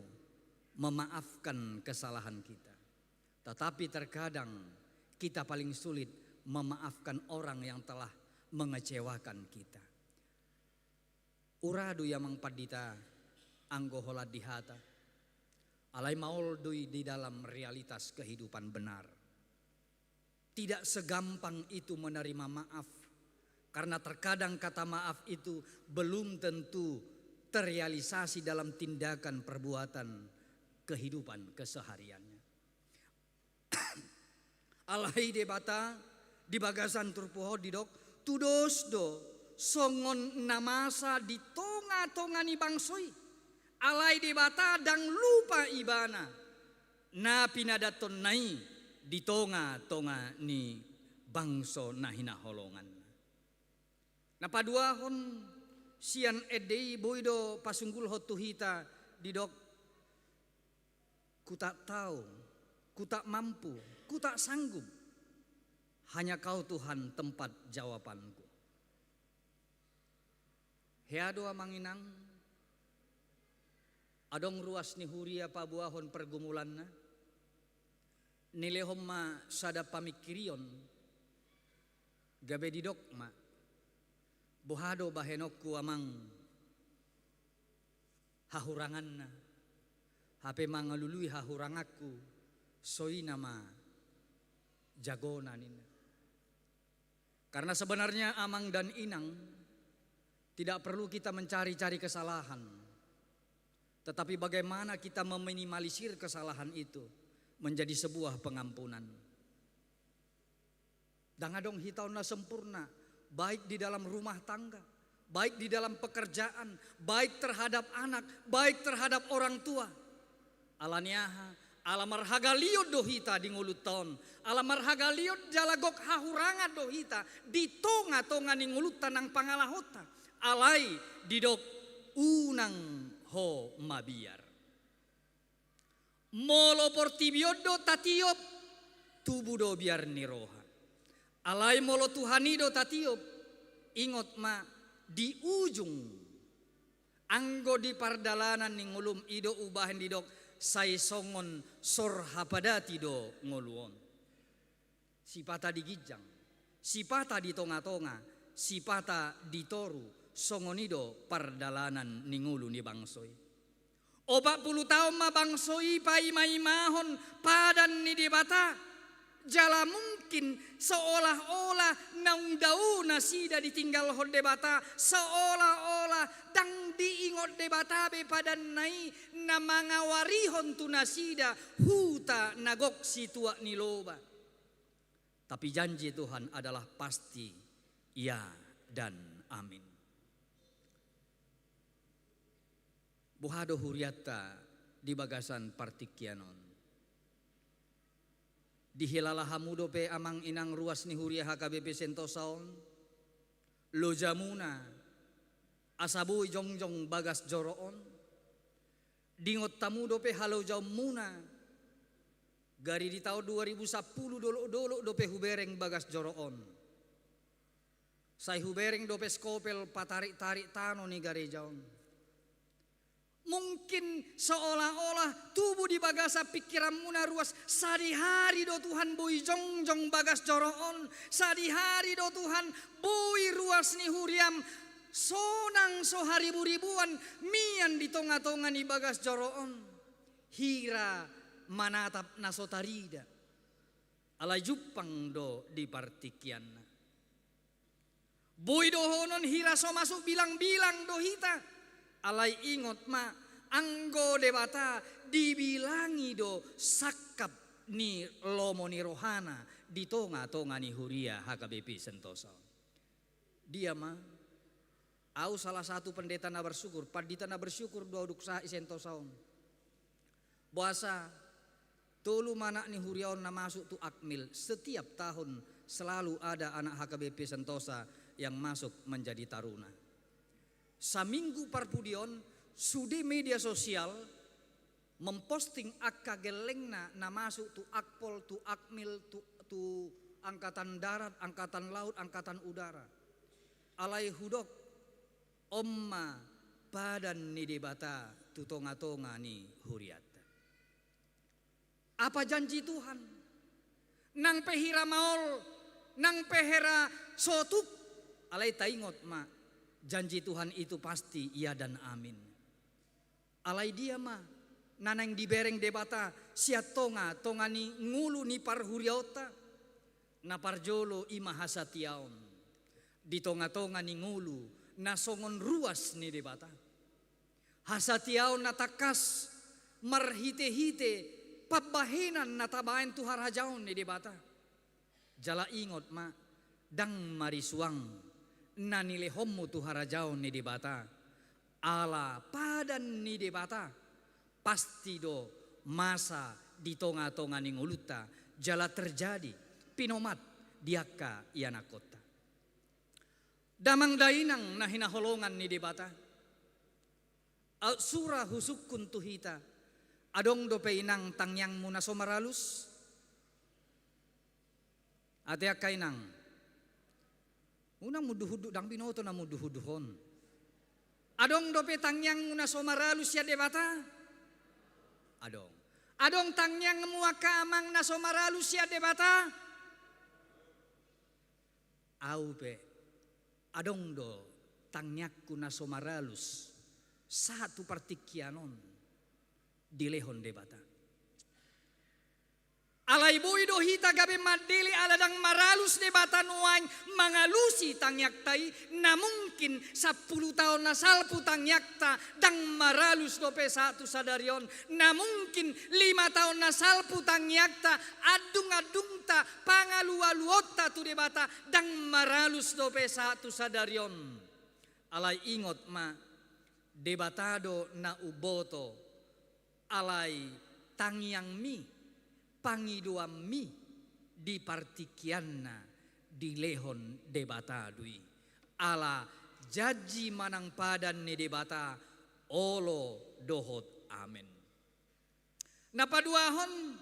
memaafkan kesalahan kita. Tetapi terkadang kita paling sulit memaafkan orang yang telah mengecewakan kita. Ura do i amang pandita anggo holan di hata. Alai maol do i di dalam realitas kehidupan benar. Tidak segampang itu menerima maaf, karena terkadang kata maaf itu belum tentu terrealisasi dalam tindakan perbuatan kehidupan kesehariannya. Alai Debata di bagasan turpuk on didok, tudos do songon na masa di tonga-tonga ni bangso i. Alai Debata ndang lupa Ibana na pinadathonna i di tonga-tonga ni bangso na hinaholonganna. Na paduahon, sian ende i boi do pasunggulhon tu hita didok, ku tak tahu, ku tak mampu, ku tak sanggup. Hanya Kau Tuhan tempat jawabanku. Hea do amang inang, adong ruas ni huria paboahon pergumulanna, nilehon ma sada pamingkirion, gabe didok ma, boha do bahenonku amang hahuranganna, hape mangalului hahuranganku, songon i ma Jagona ninna. Karena sebenarnya amang dan inang, tidak perlu kita mencari-cari kesalahan, tetapi bagaimana kita meminimalisir kesalahan itu menjadi sebuah pengampunan. Ndang adong hita on na sempurna, baik di dalam rumah tangga, baik di dalam pekerjaan, baik terhadap anak, baik terhadap orang tua. Ala ni aha? Ala marhagaleon do hita di ngolunta on. Ala marhagaleon jala gok hahurangan do hita di tonga-tonga ni ngolunta nang pangalahonta. Alai didok, unang ho mabiar. Molo portibi on do tatiop, tubu do biar ni roha. Alai molo Tuhan i do tatiop, ingot ma, di ujung, anggo di pardalanan ni ngolum, i do umbahen didok, sai songon sor hapadati do ngolu on. Sipata di ginjang, sipata di tonga-tonga, sipata di toru, songon i do pardalanan ni ngolu ni bangso i. Opat pulu taon ma bangso i paima-imahon padan ni Debata, jala mungkin seolah-olah naung dao nasida ditinggalhon Debata, seolah-olah ndang diingot Debata be padanna i na mangawarihon tu nasida huta na gok situak ni loba. Tapi janji Tuhan adalah pasti ya dan amin. Boha do hurianta di bagasan partingkian on? Dihilala hamu dope amang inang ruas ni huria H K B P Sentosa on, lojamuna asa boi jongjong bagas joro on? Diingot hamu dope halojaonmuna, gari di taon dua ribu sampulu dolok-dolok dope hubereng bagas joro on. Sai hubereng dope skopel patarik-tarik tano ni gareja on. Mungkin seolah-olah tubu di bagasan pingkiranmuna ruas, sadihari do Tuhan boi jongjong bagas joro on, sadihari do Tuhan boi ruas ni huriam sonang so haribu-ribuan mian di tonga-tonga ni bagas joro on. Hira manatap na so tarida, alai jumpang do di partingkianna. Boi dohonon hira so masuk bilang-bilang do hita, alai ingot ma, anggo Debata dibilangi do sangkap ni lomo ni rohana di tonga-tonga ni huria H K B P Sentosa on. Dia ma, au salah satu pendeta na bersyukur, pandita na bersyukur do au dung sahat i Sentosa on. Boasa tolu ma anak ni huria on na masuk tu Akmil, setiap tahun selalu ada anak H K B P Sentosa yang masuk menjadi taruna. Saminggu parpudi on, sude media sosial memposting angka gellengna na masuk tu Akpol, tu Akmil, tu, tu Angkatan Darat, Angkatan Laut, Angkatan Udara. Alai hudok, on ma padan ni Debata tu tonga-tonga ni hurianta. Apa janji Tuhan? Nang pe hira maol, nang pe hira sotuk, alai taingot ma, janji Tuhan itu pasti ya dan amin. Alai dia ma na naeng dibereng Debata sian tonga-tonga ni ngolu ni parhuriaonta? Na parjolo i ma hasatiaon di tonga-tonga ni ngolu na songon ruas ni Debata. Hasatiaon na tangkas marhite-hite pambahenan na tabaen tu harajaon ni Debata. Jala ingot ma, ndang marisuang na nilehonmu tu harajaon ni Debata, ala padan ni Debata, pasti do masa di tonga-tonga ni ngolunta, jala terjadi pinomat di angka ianakhonta. Damang dainang na hinaholongan ni Debata, aut sura husungkun tu hita, adong dope inang tangiangmu na so maralus? Ate angka inang, unang mundu-hundu, ndang binoto na mundu-hundu on. Adong dope tangiangmu na so maralus sian Debata? Adong. Adong tangiangmu angka amang na so maralus sian Debata? Au pe, adong do tangiangku na so maralus sahat tu partingkian on dilehon Debata. Alai boi do hita gabe mandele ala ndang maralus Debata nuaeng mangalusi tangiangta i. Na mungkin sampulu taon na salpu tangiangta ndang maralus dope sahat tu sadari on. Na mungkin lima taon na salpu tangiangta, andung-andungta, pangalualuonta tu Debata ndang maralus dope sahat tu sadari on. Alai ingot ma, Debata do na umboto, alai tangiangmi, pangidoanmi di partingkianna dilehon Debata do i. Ala janji manang padan ni Debata, olo dohot amen. Na paduahon,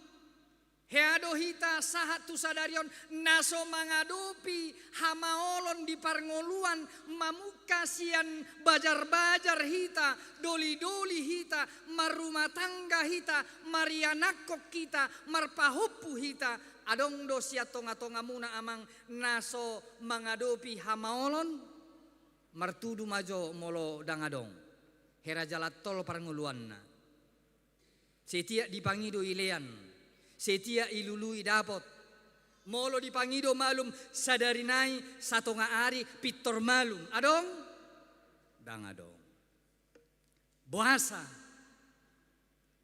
hea do hita sahat tu sadari on na so mangadopi hamaolon di parngoluan, mamungka sian bajarbajar hita, dolidoli hita, marrumah tangga hita, marianakhon hita, marpahompu hita. Adong do sian tongatongamuna amang na so mangadopi hamaolon? Martudu ma jo molo ndang adong. Hera jalan tol parngoluanna. Setiap dipangido ilean, setiap ilului dapot. Molo dipangido malum sadari nai satonga ari pintor malum. Adong? Ndang adong. Boasa?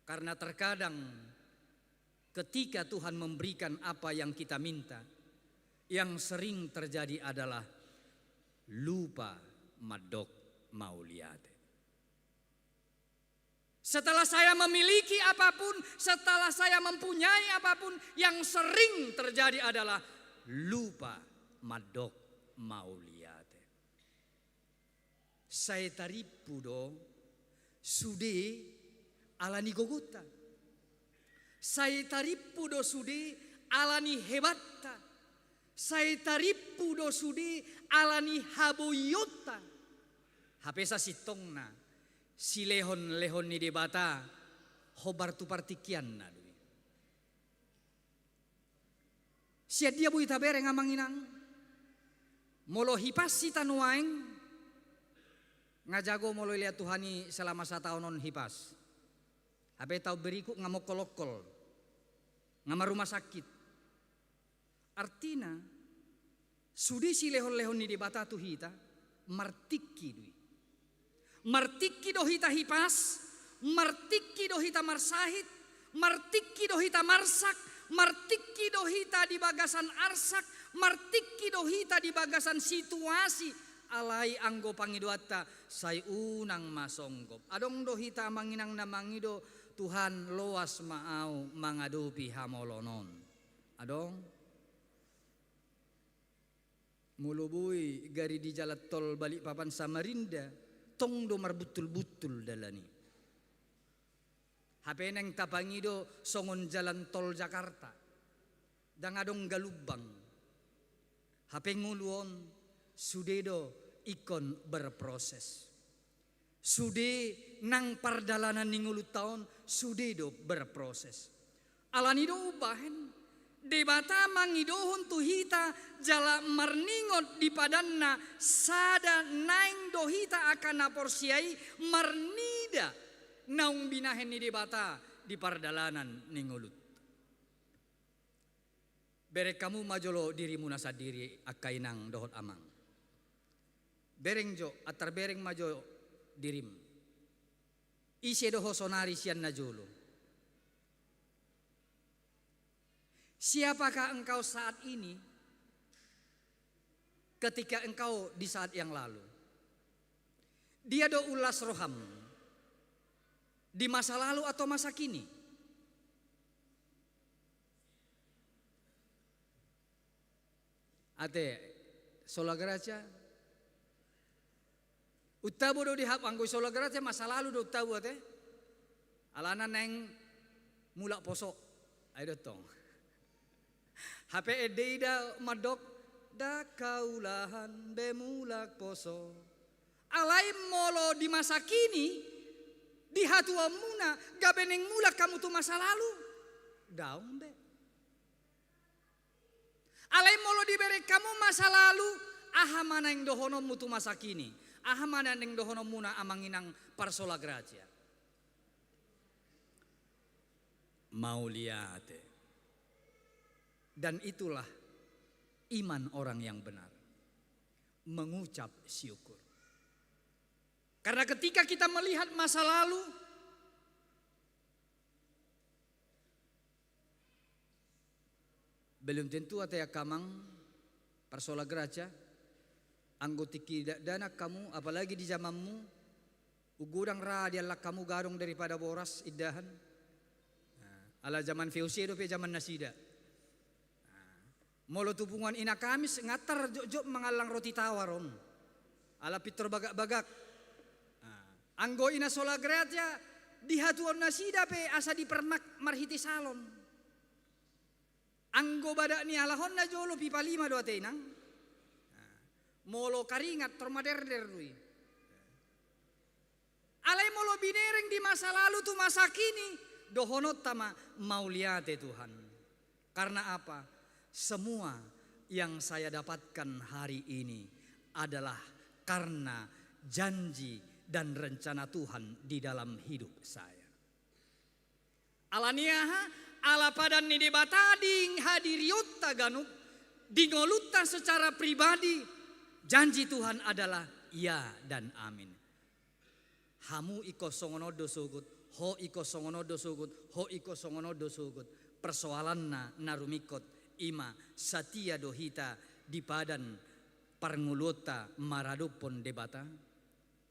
Karena terkadang ketika Tuhan memberikan apa yang kita minta, yang sering terjadi adalah lupa mandok mauliate. Setelah saya memiliki apapun, setelah saya mempunyai apapun, yang sering terjadi adalah lupa mandok mauliate. Sai tarimpu do sude ala ni gogonta. Sai tarimpu do sude ala ni hebatta. Sai tarimpu do sude ala ni haboionta. Hape sasintongna, silehonlehon ni Debata hombar tu partingkianna do i. Sian dia boi tabereng amang inang? Molo hipas hita nuaeng, nga jago molo dilehon Tuhan i selama sataon on hipas. Hape taon berikut nga mongkolokkol, nga marrumah sakit. Artina, sude silehonlehon ni Debata tu hita, martingki do i. Martingki do hita hipas, martingki do hita marsahit, martingki do hita marsak, martingki do hita di bagasan arsak, martingki do hita di bagasan situasi. Alai anggo pangidoanta sai unang ma songgop. Adong do hita amang inang na mangido, Tuhan, loas ma au mangadopi hamaolon on. Adong? Molo boi gari di jalan tol Balikpapan Samarinda, tong do marbuntul-buntul dalan i. Hape naeng tapangido songon jalan tol Jakarta, ndang adong galumbang. Hape ngolu on sude do ingkon berproses. Sude nang pardalanan ni ngolunta on sude do berproses. Alani do umbahen Debata mangidohon tu hita jala marningot di padanna, sada naeng do hita angka na porsea i marnida naung binahen ni Debata di pardalanan ni ngolunta. Bereng hamu ma jolo dirimuna sandiri angka inang dohot amang. Bereng jo, antar bereng ma jo dirim. Ise do ho sonari sian na jolo? Siapakah engkau saat ini ketika engkau di saat yang lalu? Dia do ulas roham? Di masa lalu atau masa kini? Ate, sola gratia. Untabo do di hap anggo sola gratia, masa lalu do untabo ate. Alana naeng mulak poso. Ai do tong. Hape ende i da mandok, ndang haulahan be mulak poso. Alai molo di masa kini, di hatuaonmuna, gabe naeng mulak hamu tu masa lalu? Daong be. Alai molo dibereng hamu masa lalu, aha ma naeng dohononmu tu masa kini? Aha ma naeng dohononmuna amang inang parsola gratia? Mauliate. Dan itulah iman orang yang benar, mengucap syukur. Karena ketika kita melihat masa lalu, belum tentu ate angka amang parsola geraja, anggo tingki dakdanak hamu, apalagi di zamanmu, ungodang ra diallang hamu gadong daripada boras indahan. Nah, ala zaman V O C dope zaman nasida. Nah, molo tu punguan ina Kamis, nga tar jotjot mangallang roti tawar on. Ala pintor bagak-bagak. Nah, anggo ina sola geraja, di hatuaon nasida pe asa dipermak marhite salon. Anggo badak ni alahon na jolo pipa lima do ate inang. Nah, molo karingat tor maderder do i. Alai molo binereng di masa lalu tu masa kini, dohononta ma mauliate Tuhan. Karena apa? Semua yang saya dapatkan hari ini adalah karena janji dan rencana Tuhan di dalam hidup saya. Ala ni aha? Ala padan ni Debata di hadirionta ganup, di ngolunta secara pribadi, janji Tuhan adalah ya dan amin. Hamu ingkon songon on do sogot, ho ingkon songon on do sogot, ho ingkon songon on do sogot. Persoalanna na rumingkot i ma, satia do hita di padan parngoluonta maradophon Debata?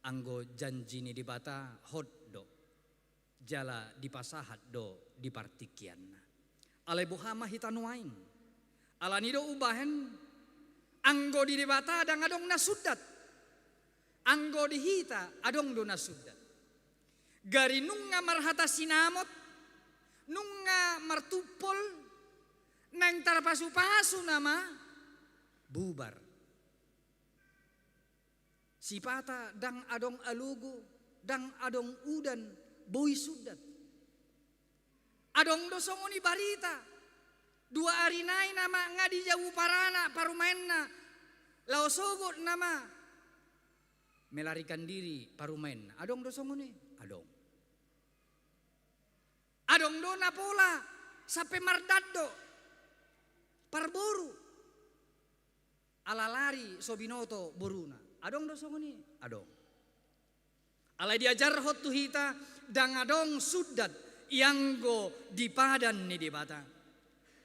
Anggo janji ni Debata hot do, jala dipasahat do di partingkianna. Alai boha ma hita nuaeng? Ala ni do umbahen, anggo di Debata ndang adong na sundat. Anggo di hita adong do na sundat. Gari nunga marhata sinamot, nunga martumpol, naeng tarpasupasu nama, bubar. Sipata ndang adong alogo, ndang adong udan, boi sundat. Adong do songon i barita. Dua ari nai nama nga di jabu paranak parumaenna, laho sogot nama melarikan diri parumaenna. Adong do songon i? Adong. Adong do na pola sampe mardandok parboru. Ala lari so binoto boruna. Adong do songon i? Adong. Alai diajarhon tu hita, ndang adong sundat ianggo di padan ni Debata.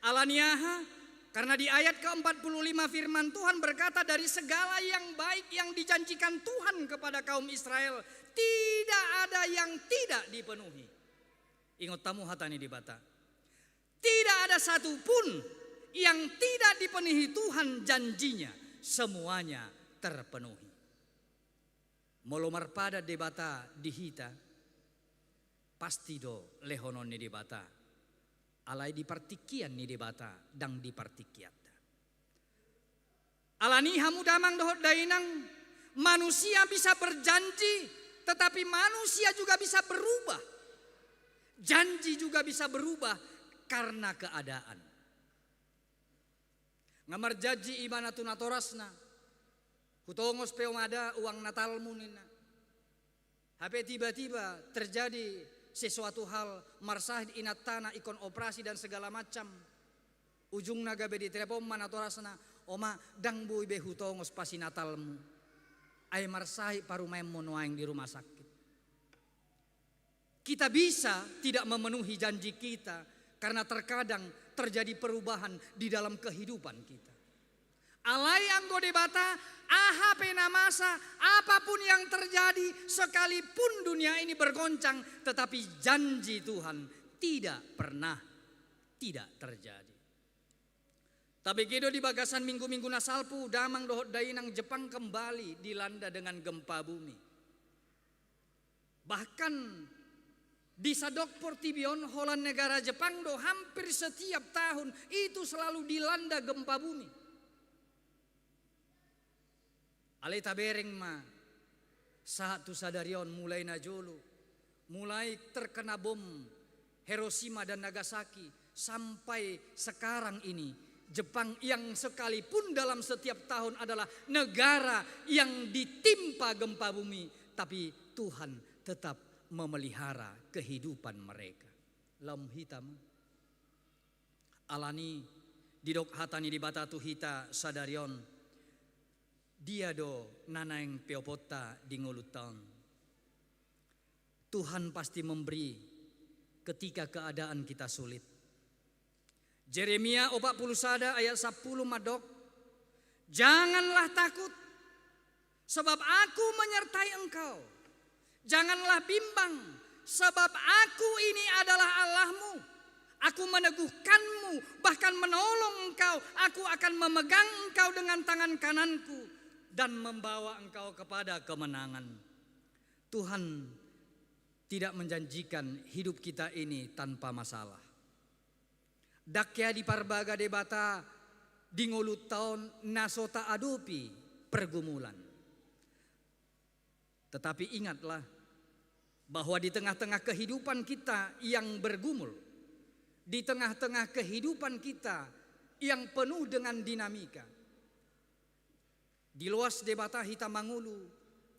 Ala ni aha? Karena di ayat keempat puluh lima firman Tuhan berkata, dari segala yang baik yang dijanjikan Tuhan kepada kaum Israel, tidak ada yang tidak dipenuhi. Ingot hamu hata ni Debata. Tidak ada satu pun yang tidak dipenuhi Tuhan janjinya, semuanya terpenuhi. Molo marpadan Debata di hita, pasti do lehonon ni Debata. Alai di partingkian ni Debata, ndang di partingkianta. Ala ni i hamu damang dohot dainang, manusia bisa berjanji, tetapi manusia juga bisa berubah. Janji juga bisa berubah karena keadaan. Nga marjanji ibana tu natorasna, hutongos pe ma da uang Natalmu ninna. Hape tiba-tiba terjadi sesuatu hal, marsahit inantana, ingkon operasi dan segala macam. Ujungna gabe ditelepon ma natorasna, "Oma, ndang boi be hutongos pasi Natalmu. Ai marsahit parumaenmu nuaeng di rumah sakit." Kita bisa tidak memenuhi janji kita karena terkadang terjadi perubahan di dalam kehidupan kita. Alai anggo Debata, aha pe na masa, apapun yang terjadi, sekalipun dunia ini bergoncang, tetapi janji Tuhan tidak pernah tidak terjadi. Tabege do di bagasan minggu-minggu na salpu, damang dohot dainang, Jepang kembali dilanda dengan gempa bumi. Bahkan di sadok portibi on, holan negara Jepang do hampir setiap tahun itu selalu dilanda gempa bumi. Alai tabereng ma, sahat tu sadari on, mulai na jolo, mulai terkena bom Hiroshima dan Nagasaki, sampai sekarang ini, Jepang yang sekalipun dalam setiap tahun adalah negara yang ditimpa gempa bumi, tapi Tuhan tetap memelihara kehidupan mereka. Laum hita ma. Ala ni i, Didok hata ni Debata tu hita sadari on, dia do na naeng peoponta di ngolunta on? Tuhan pasti memberi ketika keadaan kita sulit. Jeremia opat puluh sada ayat sapuluh mandok, "Janganlah takut, sebab Aku menyertai engkau. Janganlah bimbang, sebab Aku ini adalah Allahmu. Aku meneguhkanmu, bahkan menolong engkau. Aku akan memegang engkau dengan tangan kanan-Ku dan membawa engkau kepada kemenangan." Tuhan tidak menjanjikan hidup kita ini tanpa masalah. Ndang hea diparbaga Debata di ngolunta on na so taadopi pergumulan. Tetapi ingatlah bahwa di tengah-tengah kehidupan kita yang bergumul, di tengah-tengah kehidupan kita yang penuh dengan dinamika, diloas Debata hita mangolu,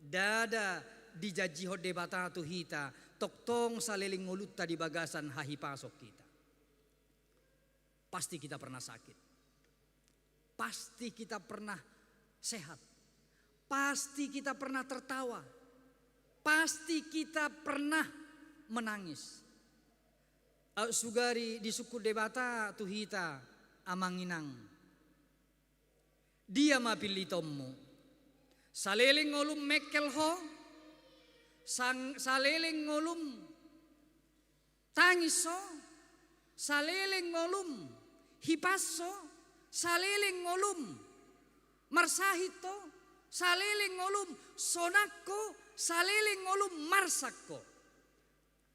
ndada dijanjihon Debata tu hita tongtong saleleng ngolunta di bagasan hahipason hita. Pasti kita pernah sakit. Pasti kita pernah sehat. Pasti kita pernah tertawa. Pasti kita pernah menangis. Aut sugari disungkun Debata tu hita, amang inang, dia ma pillitonmu? Saleleng ngolum mengkel ho, sang-, saleleng ngolum tangis ho, saleleng ngolum hipas ho, saleleng ngolum marsahit ho, saleleng ngolum sonang ho, saleleng ngolum marsak ho.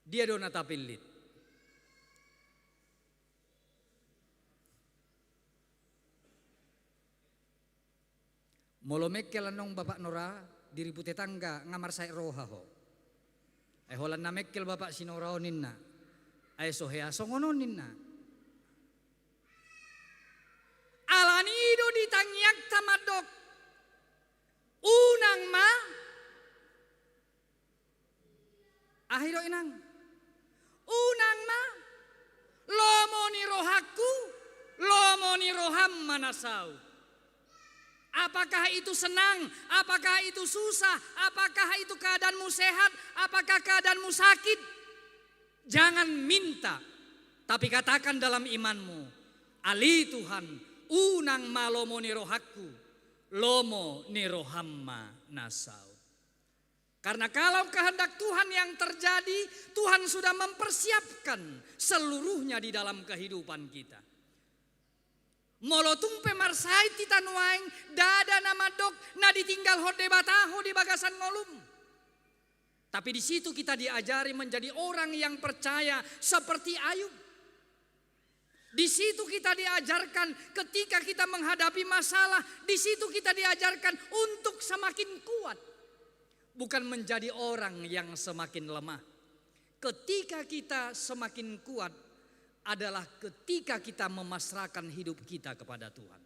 Dia do na tapillit? Molo mengkel annon Bapak Nora, diripu tetangga, nga marsahit roha ho. Ai holan na mengkel Bapak Sinora on ninna. Ai so hea songon on ninna. Alani do di tangiangta mandok, unang ma Aha i do inang? Unang ma, lomo ni rohangku, lomo ni roham ma na saut. Apakah itu senang, apakah itu susah, apakah itu keadaanmu sehat, apakah keadaanmu sakit, jangan minta, tapi katakan dalam imanmu, "Ale Tuhan, unang ma lomo ni rohangku, lomo ni roham ma na saut." Karena kalau kehendak Tuhan yang terjadi, Tuhan sudah mempersiapkan seluruhnya di dalam kehidupan kita. Molo tung pe marsahit hita nuaeng, ndada na mandok na ditinggalhon Debata ho di bagasan ngolum. Tapi di situ kita diajari menjadi orang yang percaya seperti Ayub. Di situ kita diajarkan ketika kita menghadapi masalah, di situ kita diajarkan untuk semakin kuat, bukan menjadi orang yang semakin lemah. Ketika kita semakin kuat adalah ketika kita memasrahkan hidup kita kepada Tuhan.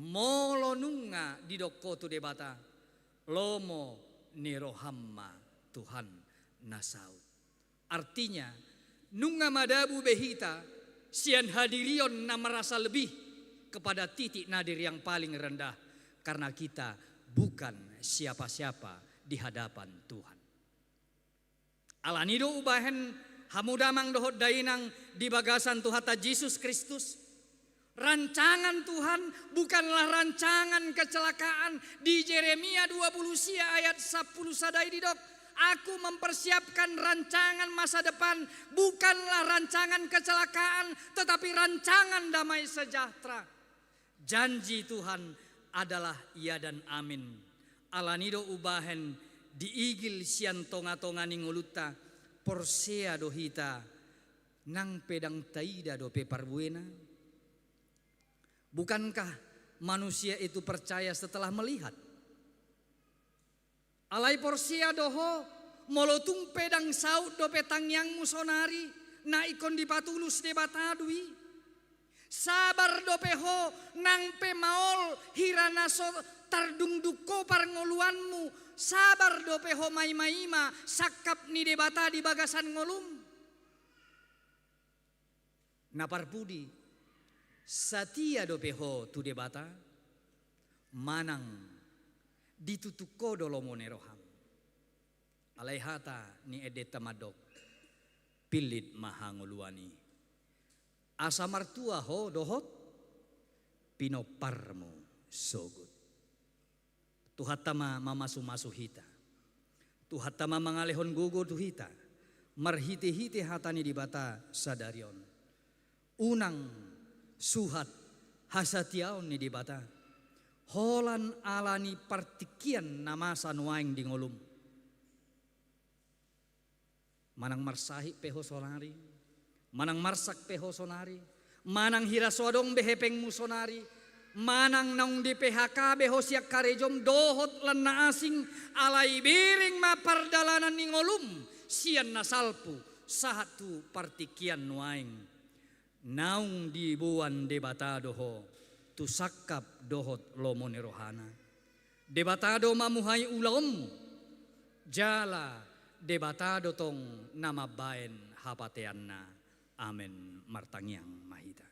Molo nunga didok ho tu Debata, lomo ni roham ma Tuhan na saut. Artinya, nunga madabu be hita sian hadirion na merasa lebih kepada titik nadir yang paling rendah, karena kita bukan siapa-siapa di hadapan Tuhan. Alani do hubahen hamu damang dohot dainang di bagasan Tuhanta Jesus Kristus, rancangan Tuhan bukanlah rancangan kecelakaan. Di Jeremia dua puluh sia ayat sapuluh sada i didok, "Aku mempersiapkan rancangan masa depan, bukanlah rancangan kecelakaan, tetapi rancangan damai sejahtera." Janji Tuhan adalah ya dan amin. Alani do hubahen diigil sian tonga-tonga ni ngolunta, porsea do hita nang pe ndang taida dope parbuena. Bukankah manusia itu percaya setelah melihat? Alai porsea do ho, molo tung pe ndang saut dope tangiangmu saonari, na ingkon dipatulus Debata do i. Sabar dope ho nang pe maol hira na so tardungdung ho parngoluanmu, sabar dope ho maimaima sangkap ni Debata di bagasan ngolum. Na parpudi, Satia dope ho tu Debata, manang ditutuk ho do lomo ni roham. Alai hata ni endenta mandok, pillit ma hangoluan i. Asa martua ho dohot pinomparmu sogot. Tuhanta ma mamasumasu hita. Tuhanta ma mangalehon gogo tu hita marhitehite hata ni Debata sadari on. Unang suhat hasatiaon ni Debata holan ala ni partingkian na masa nuaeng di ngolum. Manang marsahit pe ho sonari, manang marsak pe ho sonari, manang hira so adong be hepengmu sonari, manang naung di-P H K be ho sian karejom dohot lan na asing, alai bereng ma pardalanan ni ngolum sian na salpu sahat tu partingkian nuaeng. Naung diboan Debata do ho tu sangkap dohot lomo ni rohana. Debata do mamuhai ulaonmu, jala Debata do tong na mambaen hapateanna. Amen. Martangiang ma hita.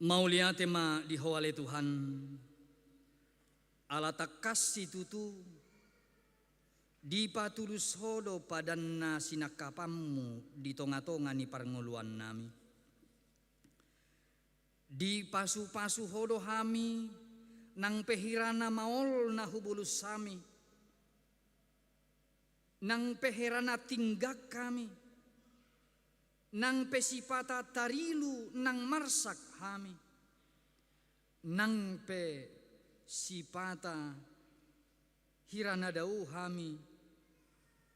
Mauliate ma di Ho ale Tuhan, ala tangkas situtu dipatulus Ho do padan na sinangkapanmu di tongatonga ni parngoluannami. Dipasupasu Ho do hami, nang pe hira na maol na hubolus hami, nang pe hira na tinggak hami, nang pe sipata tarilu nang marsak hami, nang pe sipata hira na dao hami,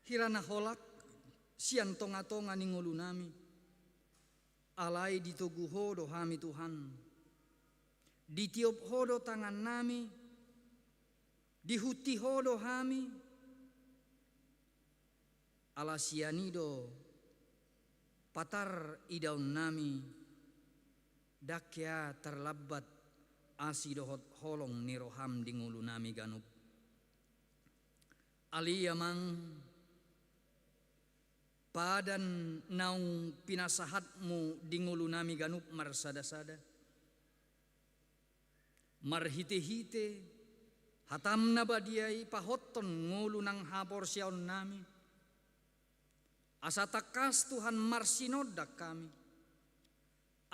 hira na holan sian tongatonga ni ngolunami. Alai ditogu Ho do hami Tuhan. Ditiop Ho do tangannami, dihunti Ho do hami. Ala sian i do patar idaonnami, ndang hea tarlambat asi dohot holong ni roham di ngolunami ganup. Ale Amang, padan naung pinasahatmu di ngolunami ganup marsadasada. Marhitehite hatam na badia i pahothon ngolu nang haporseaonnami. Asa tangkas Tuhan marsinondang hami.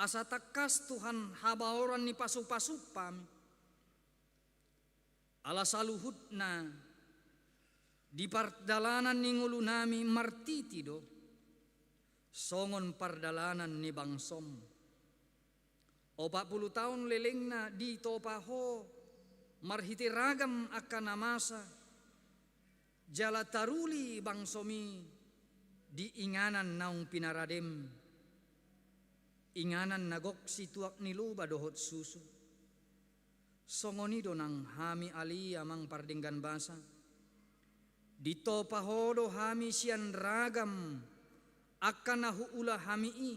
Asa tangkas Tuhan habaoran ni pasupasum hami. Ala saluhutna di pardalanan ni ngolunami martiti do, songon pardalanan ni bangsom. Opat pulu taon lelengna ditopa Ho marhite ragam angka na masa, jala taruli bangsomi di inganan naung pinaradem, inganan na gok situak ni loba dohot susu. Songon i do nang hami ale Amang pardenggan basa. Ditopa Ho do hami sian ragam angka na huula hami i.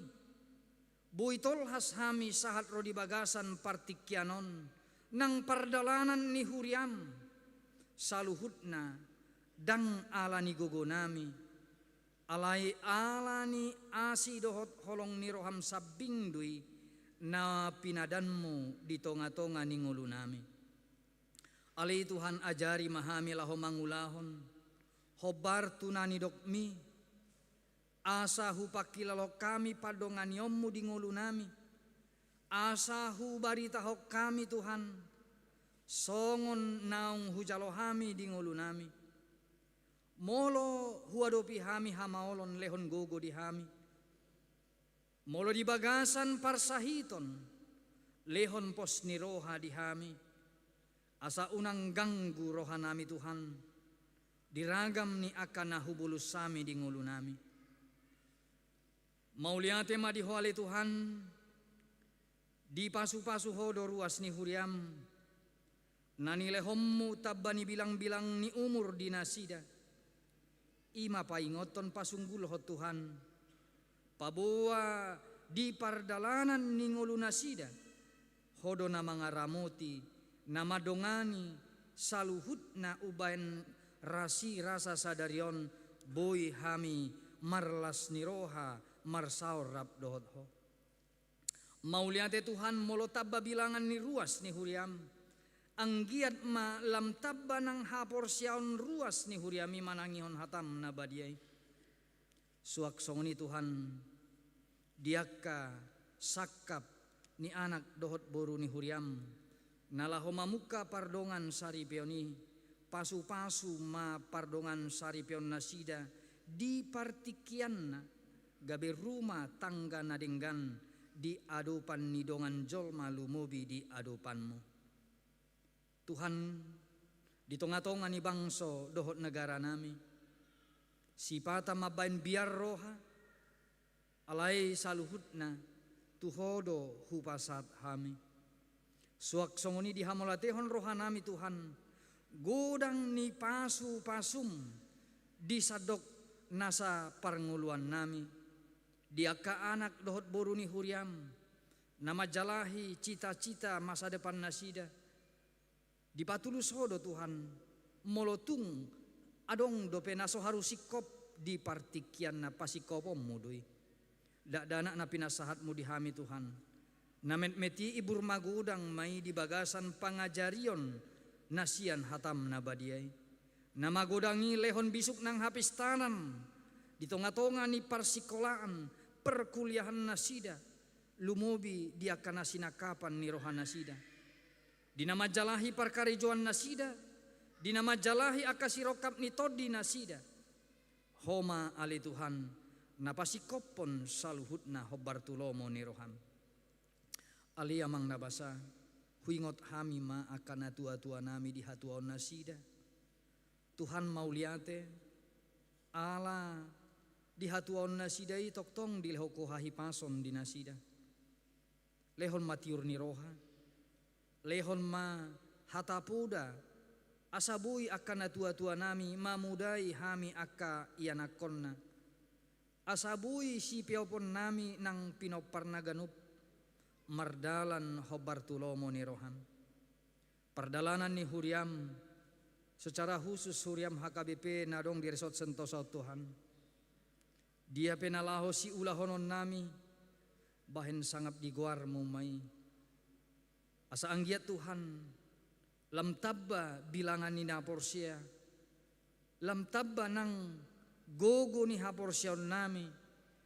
Boi tolhas hami sahat ro di bagasan partingkian on, nang pardalanan ni huriam. Saluhutna ndang ala ni gogonami, alai ala ni asi dohot holong ni roham sambing do i na pinadanmu di tongatonga ni ngolunami. Ale Tuhan, ajari ma hami laho mangulahon hombar tu na nidokmi, asa hupangkilalahon hami pandonganionmu di ngolunami, asa hubaritahon hami Tuhan songon naung hujalo hami di ngolunami. Molo huadopi hami hamaolon, lehon gogo di hami. Molo di bagasan parsahiton, lehon pos ni roha di hami, asa unang ganggu rohanami Tuhan di ragam ni angka na hubolus hami di ngolunami. Mauliate ma di Ho ale Tuhan, dipasupasu Ho do ruas ni huriam, na nilehonmu tamba ni bilangbilang ni umur di nasida. I ma paingothon pasunggulhon Tuhan, paboa di pardalanan ni ngolunasida, Ho do na mangaramoti, na mandongani, saluhutna umbahen rasi rasa sadari on, boi hami marlas ni roha marsaor rap dohot Ho. Mauliate Tuhan, molo tamba bilangan ni ruas ni huriam, anggiat ma lam tamba nang haporseaon ruas ni huriam i manangihon hatam na badia i. Suang songon i Tuhan, di angka sangkap ni anak dohot boru ni huriam, na laho mamungka pardongan saripeon i, pasupasu ma pardongan saripeon nasida di partingkianna, gabe rumah tangga na denggan di adopan ni dongan jolma lumobi di adopanmu. Tuhan, di tongatonga ni bangso dohot negara nami, sipata mambahen biar roha, alai saluhutna tu Ho do hupasahat hami. Suang songon i dihamauliatehon roha nami Tuhan, godang ni pasupasum di sandok nasa parngoluan nami, di angka anak dohot boru ni huriam, na manjalahi cita-cita masa depan nasida. Dipatulus Ho do Tuhan, molo tung adong dope na so haru singkop di partingkianna, pasingkoponmu do i. Dakdanak na pinasahatmu di hami Tuhan, na metmet i ibur magodang ma i di bagasan pangajarion na sian hatam na badia i. Na magodang i lehon bisuk nang hapistanan di tongatonga ni parsikolaan, perkuliahan nasida, lumobi di angka na sinangkapan ni roha nasida. Di na manjalahi parkarejoan nasida, di na manjalahi angka sirongkap ni tondi nasida. Ho ma ale Tuhan, na pasingkophon saluhutna hombar tu lomo ni roham. Ale Amang na basa, huingot hami ma angka natuatua nami di hatuaon nasida. Tuhan mauliate, ala di hatuaon nasida i tongtong dilehon Ho hahipason di nasida. Lehon ma tiur ni roha, lehon ma hata poda, asa boi angka natuatua nami mamodai hami angka ianakkonna, asa boi sipeopon nami nang pinomparna ganup mardalan hombar tu lomo ni roham. Pardalanan ni huriam, secara khusus huriam H K B P na adong di Resort Sentosa on Tuhan. Dia pe na laho siulahonon nami, bahen sangap di goarmu ma i. Asa anggiat Tuhan, lam tamba bilangan ni na porsea, lam tamba nang gogo ni haporseaon nami,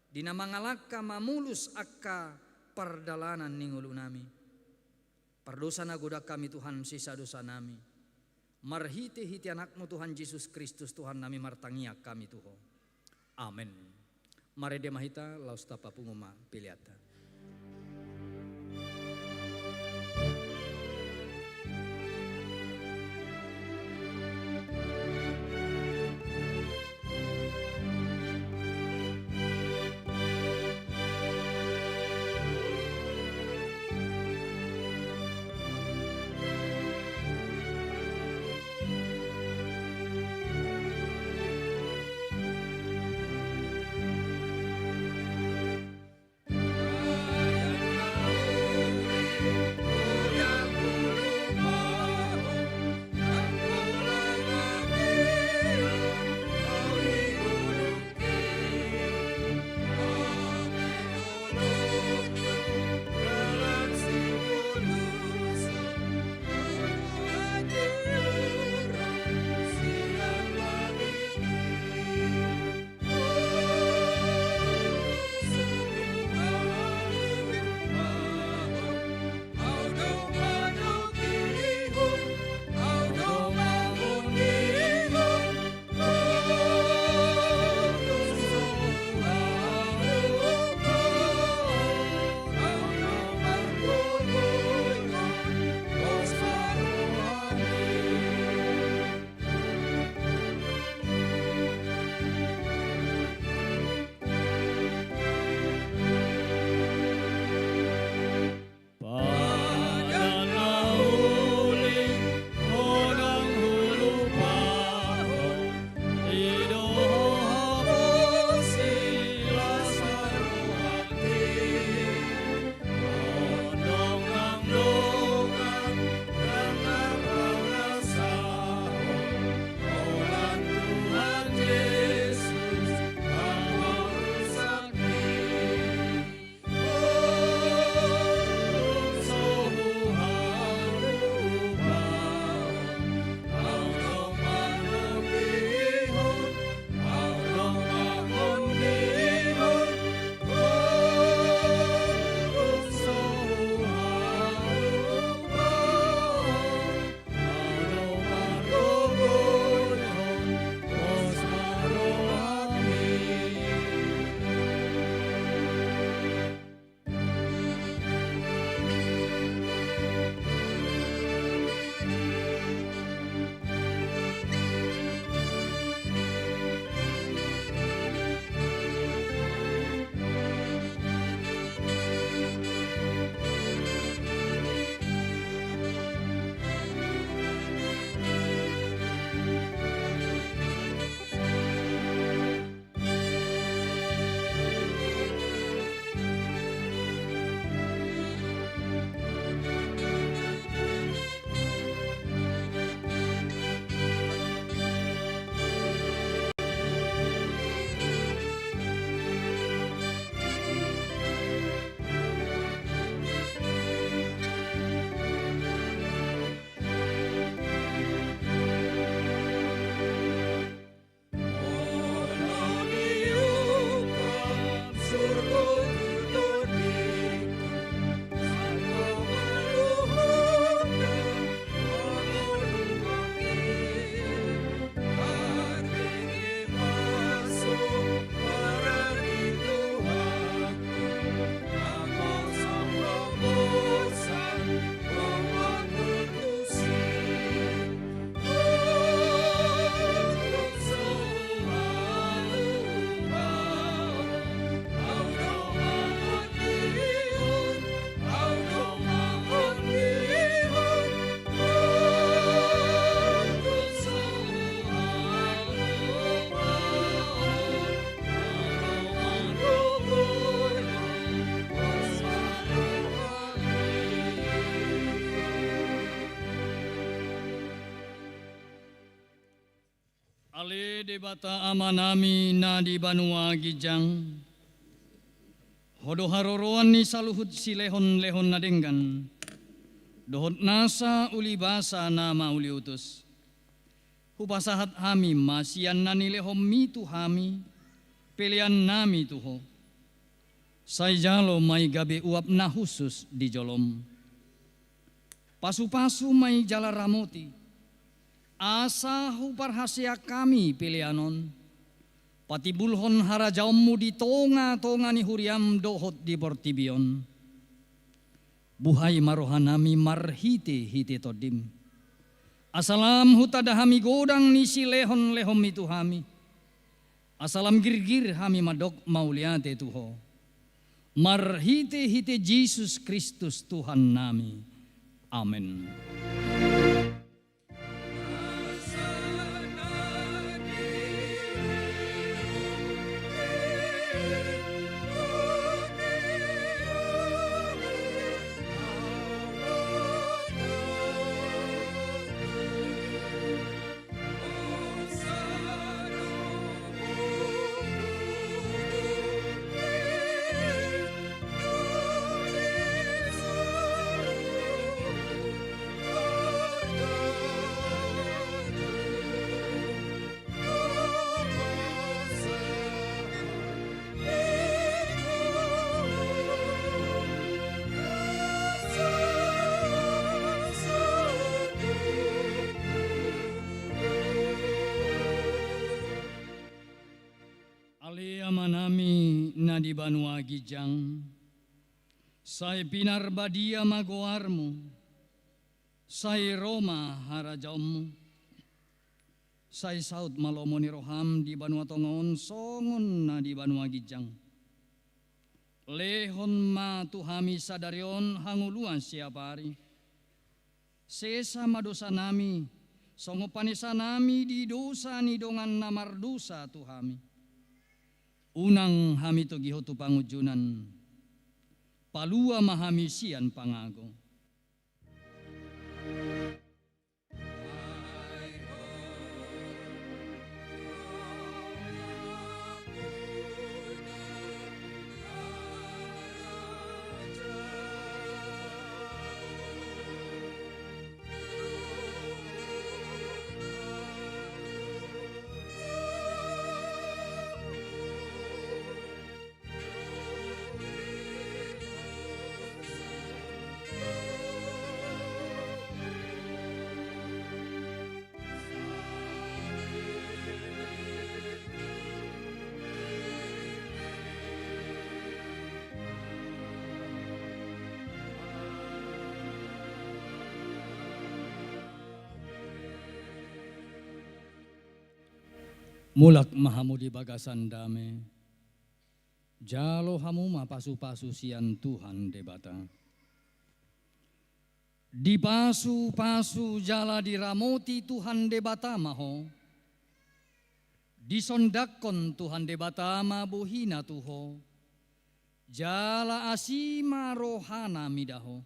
di na mangalangka mamolus angka pardalanan ni ngolu nami. Pardosa na godang hami Tuhan, sesa dosa nami. Marhitehite Anakmu Tuhan Jesus Kristus Tuhan nami martangiang hami tu Ho. Amen. Marende ma hita, laos tapapungu ma peleanta. Ale Debata Amanami na di banua ginjang, Ho do haroroan ni saluhut silehonlehon na denggan dohot nasa ulibasa na mauliutus. Hupasahat hami ma sian na nilehonMi tu hami peleannami tu Ho. Sai jalo ma i gabe uap na hushus di joloM. Pasupasu ma i jala ramoti, asa huparhaseang hami pelean on patimbulhon harajaonMu di tongatonga ni huriaM dohot di portibi on. Buhai ma rohanami marhitehite TondiM, asa lam hutanda hami godang ni silehonlehonMi tu hami, asa lam girgir hami mandok mauliate tu Ho. Marhitehite Jesus Kristus Tuhannami. Amen. Ale Amanami na di banua ginjang, sai pinarbadia ma goarMu, sai ro ma harajaonMu, sai saut ma lomo ni rohaM di banua tonga on songon na di banua ginjang. Lehon ma tu hami sadari on hangoluan siapari. Sesa ma dosanami, songon panesanami di dosa ni dongan na mardosa tu hami. Unang hami togihon tu pangunjunan, palua ma hami sian pangago. Mulak ma hamu di bagasan dame. Jalo hamu ma pasupasu sian Tuhan Debata. Dipasupasu jala diramoti Tuhan Debata ma ho. Disondangkon Tuhan Debata ma bohiNa tu ho, jala asi ma rohaNa mida ho.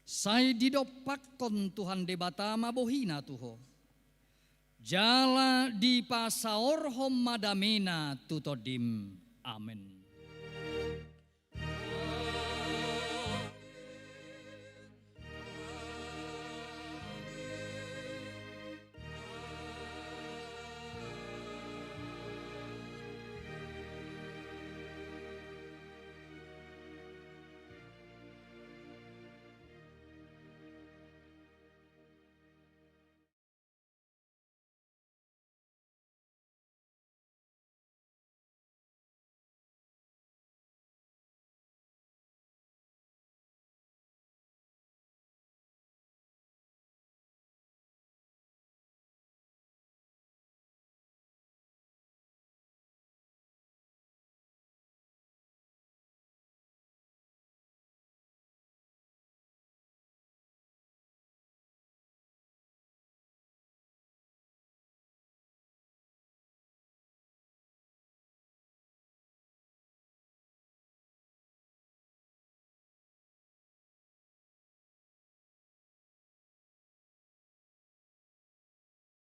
Sai didompakkon Tuhan Debata ma bohiNa tu ho, jala dipasaorhon ma dameNa tu tondim. Amen.